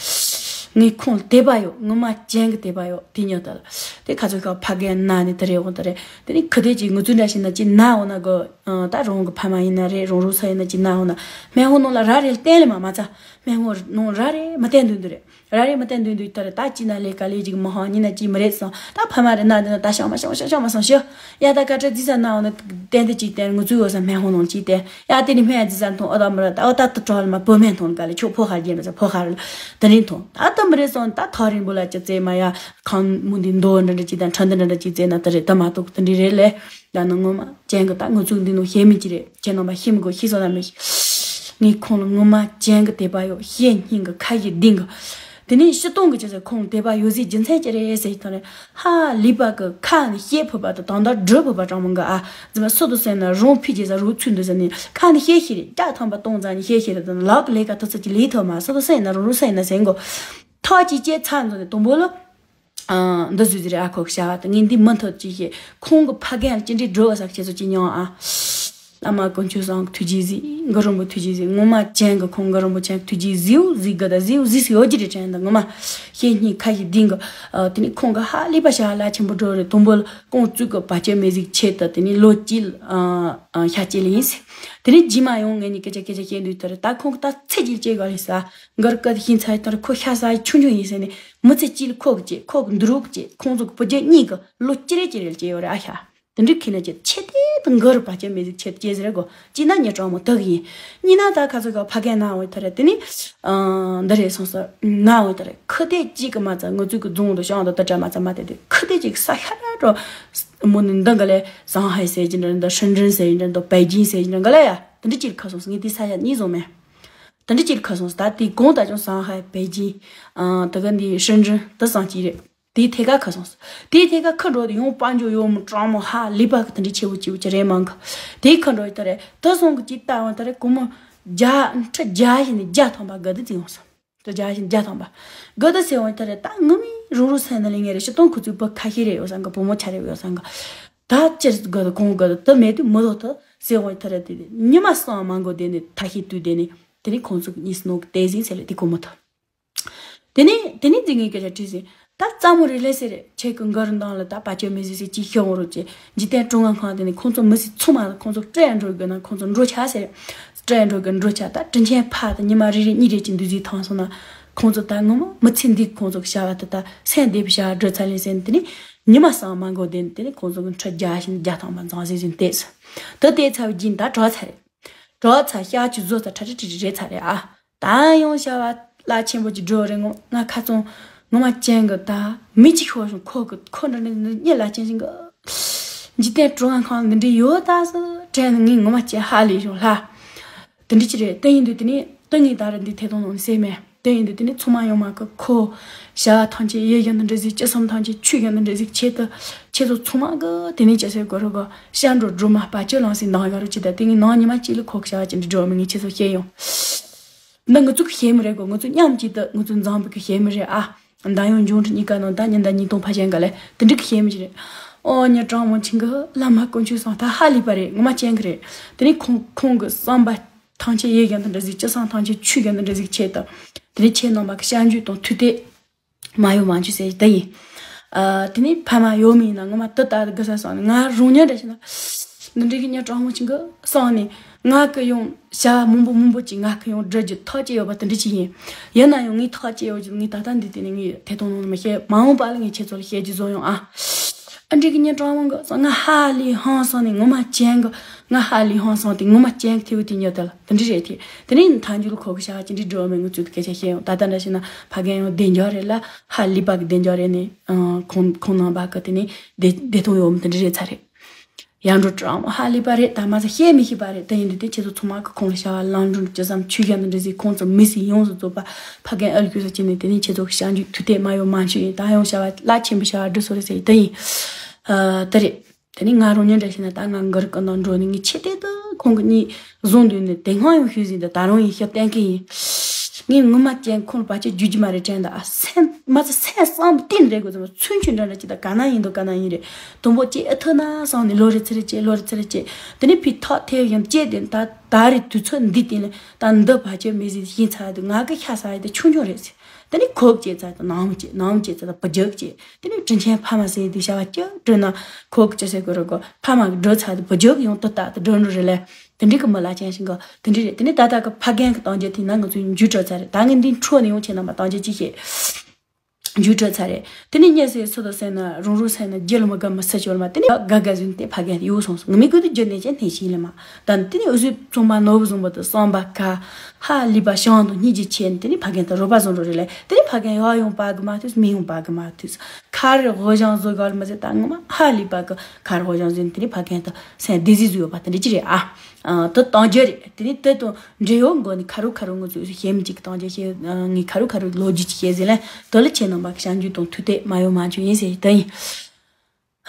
ངས་ཁོང་ལ་དད་པ་ཡོད། ངོ་མ་ཅན་གྱི་དད་པ་ཡོད་དེ་ཉོ་ད་ལ། དེ་ཁ་ཚོ་ཤ་ཕ་གའི་ན་ནི་དེ་རེད་འོང་དེ་རེད། དེ་ནས་ཁི་དེ་ཅིག་ངུ་ཚོད་འདྲ་ཞིག་ན་ཅིག་ན་འོང་ན་གོ་ད་རང་གི་ཕ་མ་ཡིན་ན་རེད། རང་རང་ས་ཡིན་ན་ཅིག་ན་འོང་ན་སྨན་ཧོ་ནང་ལ་ར་རེ་བསྟན་ལེ་མ་མ་ཚ་སྨན་ཧོ་ནང་ར་རེ་མ་བསྟན་འདུག་འདི་རེད། ར་རེ་མ་བསྟན་འདུག་འདུག་ད་རེ་ད་ཅི་ན་ལས་ཀ་ལས་ཅིག་མི་ཧང་ཉི་ན་ཅིག་མི་རེད་སོང་། ད་ཕ་མ་རེ་ན་འདི་ན་ད་ཤང་མ་ཤང་ཤང་ཤང་མ་སོང་ཤི། ཡ་ད་ཀ་ཏྲ་རྫི་ས་ན་འོ་ན་བསྟན་དེ་ཅིག་བསྟན་ངུ་ཚུགས་འོ་ས་སྨན་ཧོ་ནང་ཅིག་བསྟན། ཡ་དེ་ནི་སྨན་རྫི་ས་མཐོང་ཨོ་ད་མི་ར་ད་ཨོ་ད་ད་གྲོགས་ལ་མ་བུ་སྨན་མཐོང་ག་ལ་ཁྱོད་ཕོ་ཧར་རྒྱན་ར་ས་ཕོ་ཧར་ལ་དེ་རིང་མཐོང་ད་ད་མི་རེད་སོང་། ད་ཐག་རིང་པོ་ལ་ཅི་བཙལ་མ་ཡ་ཁང་མུ་འདི་མདོ་འདྲ་འདྲ་ཅིག་དང་ཁྲ་འདི་འདྲ་འདྲ་ཅིག་བཙལ་ན་དེ་རེད། ད་མ་གཏོགས་དེ་འདྲི་རེད་ལས། ཡང་ན་ངོ་མ་ཅན་གི་ད་ངུ་ཚུགས་འདི་ནོ་ཤེས་མི་ཅི་རེད། ཁྱེད་རྣམ་པ་ཤེས་མི་དགོས་ཤེས་སོང་ན་མི་ཤེས། ངས་ཁོང་ལ་ངོ་མ་ཅན་གི་དད་པ་ཡོད། བཤེས་གཉེན་གི་ཁ་ཡི་ལྡིང་གི་དེ་ནས་ཕྱི་སྟོང་གི་ཅི་ཟེར་ཁོང་དད་པ་ཡོད་ཟེར་རྒྱུ་མཚན་ཅི་རེད་ཟེར་ཐོན་རེད། ཧ་ལི་པ་གི་ཁ་ནས་བཤད་ཕོད་པ་དང་དང་ད་འབྲི་ཕོད་པ་གྲངས་མང་གི་ཨ་ཟེར་མ་སོ་དུ་སེམས་ན་རང་ཕི་རྗེས་ས་རུ་ཚུལ་འདུག་ཟེར་ནས་ཁ་ནས་བཤད་ཤེས་རེད། སྐྲ་ཐམ་པ་སྟོང་ཙམ་ནས་བཤད་ཤེས་རེད། དང་ལག་གི་ལས་ཀ་ཐུབ་ཚོད་ཀྱི་ལས་ཐུབ་མ་སོ་དུ་སེམས་ན་རང་རུ་སེམས་ན་ཟེར་མགོ་ཐག་ཅིག་བཅད་ཚར་འཛོ་ནས་དང་པོ་ལ། འདི་བཟོས་ཟེར་ཨ་ཁོ་གི་བྱ་བ་དང་ངས་འདི་མི་ཐུབ་ཅི་ཤེས། ཁོང་གི་ཕ་རྒན་ལ་ཅི་འདྲའི་སྒྲོལ་བ་ཟག་ཁྱེད་ཚོ་ཅི་མྱོང་ཨ། བླ་མ་དཀོན་མཆོག་བཟང་གི་ཐུགས་རྗེ་གཟིགས། གུ་རུ་རིན་པོ་ཐུགས་རྗེ་གཟིགས། ངོ་མ་ཅན་གི་ཁོང་གུ་རུ་རིན་པོ་ཆེ་གི་ཐུགས་རྗེ་གཟིགས་གཟིགས་གི་ད་གཟིགས་གཟིགས་སུ་ཡོད་ཀྱི་རེད་དྲན་ད་ངོ་མ་བཤེས་གཉེན་ཁ་ཞིག་ལྡིང་གི་དེ་ནས་ཁོང་གི་ཧ་ལས་པ་བྱ་བ་རླབས་ཆེན་པོ་སྒྲུབ་རེད། དང་པོ་ལ་ཁོང་བཙུགས་གི་བར་ཆད་མེད་གཟིགས་ཆེད་དུ་དེ་ནས་ལོ་གཅིག་ཤ་སྐྱེས་ལ་ཡིན་ཟེར། དེ་ནས་རྗེས་མ་ཡང་ངེད་གཉིས་སྐད་ཆ་སྐད་ཆ་བཤད་འདུག་ད་རེད། ད་ཁོང་གི་ད་ཚེ་གཅིག་སྐྱེ་ག་ལས་ས། མགར་ཀ་ཤིང་ཚ་ཡི་ཐོར་ཁོ་ཤ་ཟ་ཡི་ཆུང་ཆུང་ཡིན་ཟེར་ནས་མི་ཚེ་གཅིག་ལ་ཁོ་གི་ཅེ་ཁོ་གི་འདི་རུ་གི་ཅེ་ཁོང་ཚོ་གི་བུ་རྒྱུད་གཉིས་གི་ལོ་ཅི་རེ་ཅི་རེ་ལ་སྐྱེ་ཡོད་རེད་ཨ་ཤ། དེ་འདྲའི་ཁྱི་ན་ཅེ་ཆེ་དེ་དང་མགར་བ་ཅན་མི་ཟིག་ཆེ་ཅེ་ཟེར་གོ་ཅི་ན་ཉེ་གྲོགས་མོ་དག་ཡིན། གཉིས་ན་ད་ཁ་ཚོ་ག་ཕ་གན་ན་འོ་ཐ་རེ་དེ་ནི་འདི་རེད་སོང་ས་ན་འོ་ཐ་རེ་ཁི་དེ་གཅིག་གི་མ་ཚ་ངུ་ཚུགས་གི་རྫོང་དུ་ཤང་དུ་ད་དྲ་མ་ཚ་མ་དེ་དེ་ཁི་དེ་གཅིག་ས་ཤ་ར་འགྲོ་མོ་ནི་འདི་འགའ་ལས་ཟང་ཧའི་ཟེར་གྱི་འདྲ་འདི་ཧྲིན་ཀྲིན་ཟེར་གྱི་འདྲ་འདི་པེ་ཅིན་ཟེར་གྱི་འདྲ་འགའ་ལས་ཡ་དེ་འདྲའི་ཅིག་ཁ་སོང་ས་ངས་དེ་ས་ཡ་གཉིས་བཟུང་མེད། དེ་འདྲ་ཅིག་ཁ་སོང་ས་ད་དེ་གོང་ད་ཅུང་ཟང་ཧའི་པེ་ཅིན་ཨ་ད་ག་འདི་ཧྲིན་ཀྲིན་དེ་སང་ཅིག་རེད། དེའི་ཐད་ཀ་ཁ་སོང་ས་དེའི་ཐད་ཀ་ཁ་འགྲོ་དེ་ཡང་དཔལ་འབྱོར་ཡོད་མོ་གྲང་མོ་ཧ་ལི་པ་གི་དེ་འདྲ་ཆེ་བོ་ཆེ་བོ་ཅི་རེད་མང་གི་དེའི་ཁ་འགྲོ་ཡི་ད་རེད་དེ་སོང་གི་ཅིག་ལྟ་འོང་ད་རེད་གོང་མོ་བརྒྱ་ཁྲི་བརྒྱ་བཞི་ནས་བརྒྱ་ཐམ་པ་དགའ་དུ་བརྩིས་འོང་ས་ཁྲི་བརྒྱ་བཞི་ནས་བརྒྱ་ཐམ་པ་དགའ་དུ་ཟེར་འོང་ད་རེད་ད་ངུ་མི་རུང་རུང་ས་ན་ལི་ངེ་རེད་ཤི་སྟོང་ཁུ་ཚུགས་པ་ཁ་ཤས་རེད་ཡོད་ས་འགའ་བུ་མོ་ཆ་རེད་ཡོད་ས་འགའ་ད་ཅི་དགའ་དུ་གོང་དགའ་དུ་དུ་མེད་དུ་མི་ལོག་ཐུ་ཟེར་འོང་ད་རེད་དེ་ཉི་མ་སང་མང་གོ་དེ་ནས་ཐ་ཤི་དུས་དེ་ནས་དེ་ནས་ཁོང་ཚོ་གཉིས་སྣོག་དེ་ཟིན་ཟེར་ལེ་དེ་གོ་མོ་ཐུ། དེ་ནས་དེ་ནས་འཛིན་ངེས་སྐད་ཆ་དྲིས་ཟིན། ད་རྩ་མོ་རེ་ལས་ཟེར་ཁྱེད་ཀྱི་མགར་འདང་ལ་ད་བ་ཅོ་མི་ཟིག་ཟིག་ཅིག་ཤོག་རོགས་ཅེས་འཇིག་རྟེན་གྲོང་ང་ཁང་དེ་ནས་ཁོང་ཚོ་མི་ཟིག་ཚུགས་མ་ཁོང་ཚོ་སྤྲད་འགྲོ་དགོས་ན་ཁོང་ཚོ་འགྲོ་ཆ་ཟེར། སྤྲད་འགྲོ་དགོས་འགྲོ་ཆ་ད་དྲིན་ཆེན་ཕ་ད་ཉི་མ་རེ་རེ་གཉིས་རེ་ཅིག་འདུག་ཟིག་ཐང་སོང་ན་ཁོང་ཚོ་ད་ངོ་མ་མི་ཚེ་འདི་ཁོང་ཚོ་གི་བྱ་བ་དེ་ད་སེམས་བདེ་བའི་བྱ་བ་སྒྲུབ་ཚར་ལེ་ཟེར་ནས་དེ་ནས་ཉི་མ་སང་མ་འགོར་དེ་ནས་དེ་ནས་ཁོང་ཚོ་གི་ཁྲི་བརྒྱ་བཞི་བརྒྱ་ཐམ་པ་མཛངས་ཟིག་ཟིག་བལྟས་སོང་། དེ་བལྟས་ཚར་བའི་རྗེས་ད་གྲོགས་ཚར་རེད། གྲོགས་ཚ་ཤ་ཆུ་བཟོ་ཚ་ཁྲ་ཁྲི་ཁྲི་ཁྲི་རེད་ཚ་རེད་ཨ། ད་ཡང་བྱ་བ་རླབས་ཆེན་པོ་ཅིག་འགྲོ་རེད་ངོ་ང་ཁ་ཚོང་ངོ་མ་ཅན་གི་ད་མི་གཅིག་ཤོར་བྱུང་ཁོ་གི་ཁོ་འདྲ་ནི་གཉིད་ལ་ཅན་ཞིག་གི་འཇིག་རྟེན་གྲོང་ཁང་འདི་འདྲ་ཡོད་ད་སུ་དྲན་ནི་ངས་ངོ་མ་ཅན་ཧ་ལས་བྱུང་ལྷ། དེ་འདྲ་ཅི་རེད་དེ་ཡིན་དུས་དེ་ནས་ཏུ་ངའི་ད་རེད་འདི་ཐད་གཏོང་ནང་ནས་སེ་མེད། དེ་ཡིན་དུས་དེ་ནས་ཚང་མ་ཡོང་མ་གི་ཁོ། བྱ་བ་ཐམས་ཅད་ཡིད་བཞིན་དུ་འགྲུབ་ཟིག་ཅི་བསམ་ཐམས་ཅད་ཆོས་བཞིན་དུ་འགྲུབ་ཟིག་ཆེད་དུ་ཁྱེད་ཚོ་ཚང་མ་གི་དེ་ནས་ཅི་ཟེར་དགོས་རེད་གོ་ཤ་འགྲོ་སྒྲོལ་མ་བ་ཅོ་ལང་སྲིད་འདང་ཡོད་རེད་ཅི་ད་དེ་ངའི་ནང་ཉི་མ་གཅིག་ལ་ཁོ་གི་བྱ་བ་ཅི་འདྲ་འགྲོ་མི་ངས་ཁྱེད་ཚོ་བཤད་ཡོང་། འདི་ང་ཚོ་གི་ཤེས་མི་རེད་གོ་ང་ཚོ་མཉམ་གཅིག་ཏུ་ང་ཚོ་འཛམ་བུ་གི་ཤེས་མི་རེད་ཨ། འདམ་ཡོང་འབྱུང་འགྲོ་གཉིས་ཀ་ནང་ད་ཉི་ཟླ་ཉིས་སྟོང་ཕ་ཞན་ག་ལས་དེ་འདྲ་གི་ཤེས་མི་ཅི་རེད། ཨོ་ཉི་གྲང་མོ་ཆིང་གི་བླ་མ་དཀོན་མཆོག་གསུམ་ད་ཧ་ལས་པ་རེད། ངོ་མ་སྤྱན་གི་རེད། དེ་ནས་ཁོང་ཁོང་གི་བསམ་པ་ཐམས་ཅད་ཡིད་བཞིན་དུ་འགྲུབ་ཟིག་ཅི་བསམ་ཐམས་ཅད་ཆོས་བཞིན་དུ་འགྲུབ་ཟིག་ཆེད་དུ། དེ་ནས་ཁྱེད་རྣམ་པ་གི་སྐྱབས་འཇུག་དང་ཐུགས་གཏད་མ་གཡོ་མ་འཆུག་ཟེར་དེ་ཡིན། ཨ། དེ་ནས་ཕ་མ་ཡོད་མིན་ན་ངོ་མ་དེ་ལྟར་དུ་དགའ་ས་སོང་ནས། ང་རང་ཉིད་འདྲ་ཞིག་ན་འདི་འདྲའི་གི་ཉིན་གྲང་མོ་ཆིང་གི་སོང་ནས། ང་གི་ཡང་བྱ་བ་མང་པོ་མང་པོ་ཅིག་ང་གི་ཡང་སྒྲུབ་རྒྱུ་ཐག་བཅད་ཡོད་པ་དེ་འདྲ་ཅིག་ཡིན། ཡིན་ན་ཡང་ངས་ཐག་བཅད་ཡོད་རྒྱུ་ངས་ད་ལྟ་འདི་དེ་ནས་ངས་ཐད་གཏོང་ནང་མི་བཤད། མ་འོངས་པ་ལ་ངས་ཁྱེད་ཚོ་ལ་བཤད་རྒྱུ་བཟོ་ཡོང་ཨ། ཨ་འདྲའི་གི་ཉིན་གྲང་མོ་གི་སོང་ང་ཧ་ལས་ཧང་སང་ནས་ངོ་མ་སྤྱན་གི། ང་ཧ་ལས་ཧང་སང་སྟེ་ངོ་མ་སྤྱན་གི་ཐེའུ་དེ་ཉོ་དེ་ལ་དེ་འདྲ་རེད་དེ། དེ་ནས་མཐའ་མཇུག་ལ་ཁོ་གི་བྱ་བ་ཅི་འདྲའི་འགྲོ་མེད་ངུ་ཚུལ་དུ་སྐད་ཆ་བཤད་ཡོང་། ད་ལྟ་འདྲ་ཞིག་ན་ཕ་རྒན་ཡང་བདེ་འཇགས་རེད་ལ། ཧ་ལས་པ་གི་བདེ་འཇགས་རེད་ནས། ཨ། ཁོང་ཁོང་རྣམ་པ་གི་དེ་ནས་བདེ་བདེ་ཐང་ཡོད་མི་དེ་འདྲ་རེད་ཚར་རེད། ཡར་འགྲོ་གྲང་མོ་ཧ་ལས་པ་རེད། ད་མ་ཟད་བཤད་མི་ཤེས་པ་རེད། དེ་ཡིན་དུས་དེ་ཁྱེད་ཚོ་ཚང་མ་གི་ཁོང་ལ་བྱ་བ་ལམ་འགྲོ་ཅི་བསམ་ཆོས་བཞིན་དུ་འགྲུབ་ཟིག་ཁོང་ཚོ་མི་སྲིད་ཡོངས་སུ་རྫོགས་པ་ཕ་རྒན་ཨ་ལུ་ཁྱོད་ཚོ་བྱས་ནས་དེ་ནས་ཁྱེད་ཚོ་གི་སྐྱབས་འཇུག་ཐུགས་གཏད་མ་གཡོ་མ་འཆུག་ཡིན། ད་ཡང་བྱ་བ་རླབས་ཆེན་པོ་བྱ་བ་སྒྲུབ་སོ་རེད་ཟེར་དེ་ཡིན། ཨ། དེ་རེད། དེ་ནས་ང་རང་ཉིད་འདྲ་ཞིག་ན་ད་ང་གུ་རུ་ཀུན་དང་འགྲོགས་ནས་ངས་ཆེ་གཏད་དུ་ཁོང་གི་གཉིས་བཟུང་འདུག་ནས་དེ་སྔ་ཡང་ཞུས་ཟིན་ཏེ་ད་རུང་ཡང་ཞུ་གཏན་འཁེལ་ཡིན། ངས་ངོ་མ་ཅན་ཁོང་ལ་བར་ཆད་རྒྱུག་རྒྱུ་མ་རེད་དྲན་ད། ཨ་སེམས་མ་ཚད་སེམས་བསམ་གཏིང་རེད་དགོས་ཙམ་ཚུན་ཆོད་འདྲ་འདྲ་ཅིག་ད་ག་ན་ཡིན་འདུག་ག་ན་ཡིན་རེད། དུམ་བུ་གཅིག་ཨེ་ཐུག་ན་བསམ་ནས་ལོ་རེ་ཚེ་རེ་གཅིག་ལོ་རེ་ཚེ་རེ་གཅིག་དེ་ནས་ཕི་ཐག་ཐེ་ཡང་གཅིག་དེ་ད་ད་རེས་དུས་ཚོད་འདི་དེ་ནས་ད་འདི་བར་ཆད་མེད་ཟིན་ཤེས་ཚར་དུས་ང་གི་ཤ་ཟ་ཡི་དེ་ཆུང་ཆུང་རེད་ཟེར། དེ་ནས་ཁོག་བཅད་ཚར་དུས་ནང་མི་བཅད་ནང་མི་བཅད་ཚར་དུས་བུ་རྒྱུག་བཅད། དེ་ནས་དྲིན་ཆེན་ཕ་མ་ཟེར་དུས་བྱ་བ་སྐྱོ་སྤྲོ་ན་ཁོག་ཅི་ཟེར་དགོས་རེད་གོ། ཕ་མ་གི་འགྲོ་ཚར་དུས་བུ་རྒྱུག་ཡང་དུ་ལྟ་དུ་འགྲོ་འགྲོ་རེད་ལས། དེ་འདྲའི་གི་མི་ལ་ཅན་ཞིག་གི་དེ་འདྲའི་རེད། དེ་ནས་ད་ལྟ་གི་ཕ་རྒན་གི་གཏམ་རྒྱུད་དེ་ན་ང་ཚོས་མཇུག་སྒྲིལ་ཚར་རེད། ད་ངས་འདི་འཕྲོ་ནས་ཡང་ཁྱེད་རྣམ་པ་གཏམ་རྒྱུད་ཅིག་བཤད། མཇུག་སྒྲིལ་ཚར་རེད། དེ་ནས་སྙད་སེ་སུ་དང་སེ་ན་རང་རང་སེ་ན་རྒྱུ་ལ་མི་དགའ་མི་སེ་ཞོར་མ་དེ་ནས་དགའ་དགའ་བཟོས་ཏེ་ཕ་རྒན་དེ་ཡོད་སོང་སོང་ངི་མི་ཀུན་ཏུ་རྒྱུ་ནས་ཅན་ནས་ཤིང་ལ་མ། ད་དེ་ནས་འུ་ཚོའི་ཚོང་པ་ནོར་བུ་བཟང་པོ་དང་བསམ་པ་ཁ་ཧ་ལས་པ་ཤང་དང་སྙིང་རྗེ་ཆེ་ནས་དེ་ནས་ཕ་རྒན་དང་རོགས་པ་བཟང་རོགས་རེད་ལས། དེ་ནས་ཕ་རྒན་ཡག་ཡོང་པ་གི་མ་ཐུས་མི་ཡོང་པ་གི་མ་ཐུས། ཁ་རེ་དབུ་ཞང་བཟོ་ག་ལ་མ་ཟེར། ད་ངོ་མ་ཧ་ལས་པ་གི་ཁ་རེ་དབུ་ཞང་བཟོས་ནས་དེ་ནས་ཕ་རྒན་དང་སེམས་བདེ་ཟིག་བཟོས་ཡོད་པ་དེ་འདྲ་ཅི་རེད་ཨ། ཨ། དེ་གཏམ་རྒྱུད་རེད། དེ་ནས་དེ་དང་འབྲེལ་ཡོད་མགོ་ནས་ཁ་རུ་ཁ་རུ་ངོ་ཚོས་བཤད་མི་གཅིག་གི་གཏམ་རྒྱུད་བཤད། ངས་ཁ་རུ་ཁ་རུ་ལོ་རྒྱུས་ཅིག་བཤད་ཟིན་ལ་དེ་ལ་ཁྱེད་རྣམ་པ་གི་སྐྱབས་འཇུག་དང་ཐུགས་གཏད་མ་གཡོ་མ་འཆུག་ཡིན་ཟེར་དེ་ཡིན།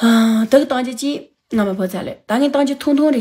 ཨ། དེ་གི་གཏམ་རྒྱུད་ཅིག་ང་མ་ཕོ་ཚ་ལེ། ད་ངས་གཏམ་རྒྱུད་ཐུང་ཐུང་རེ།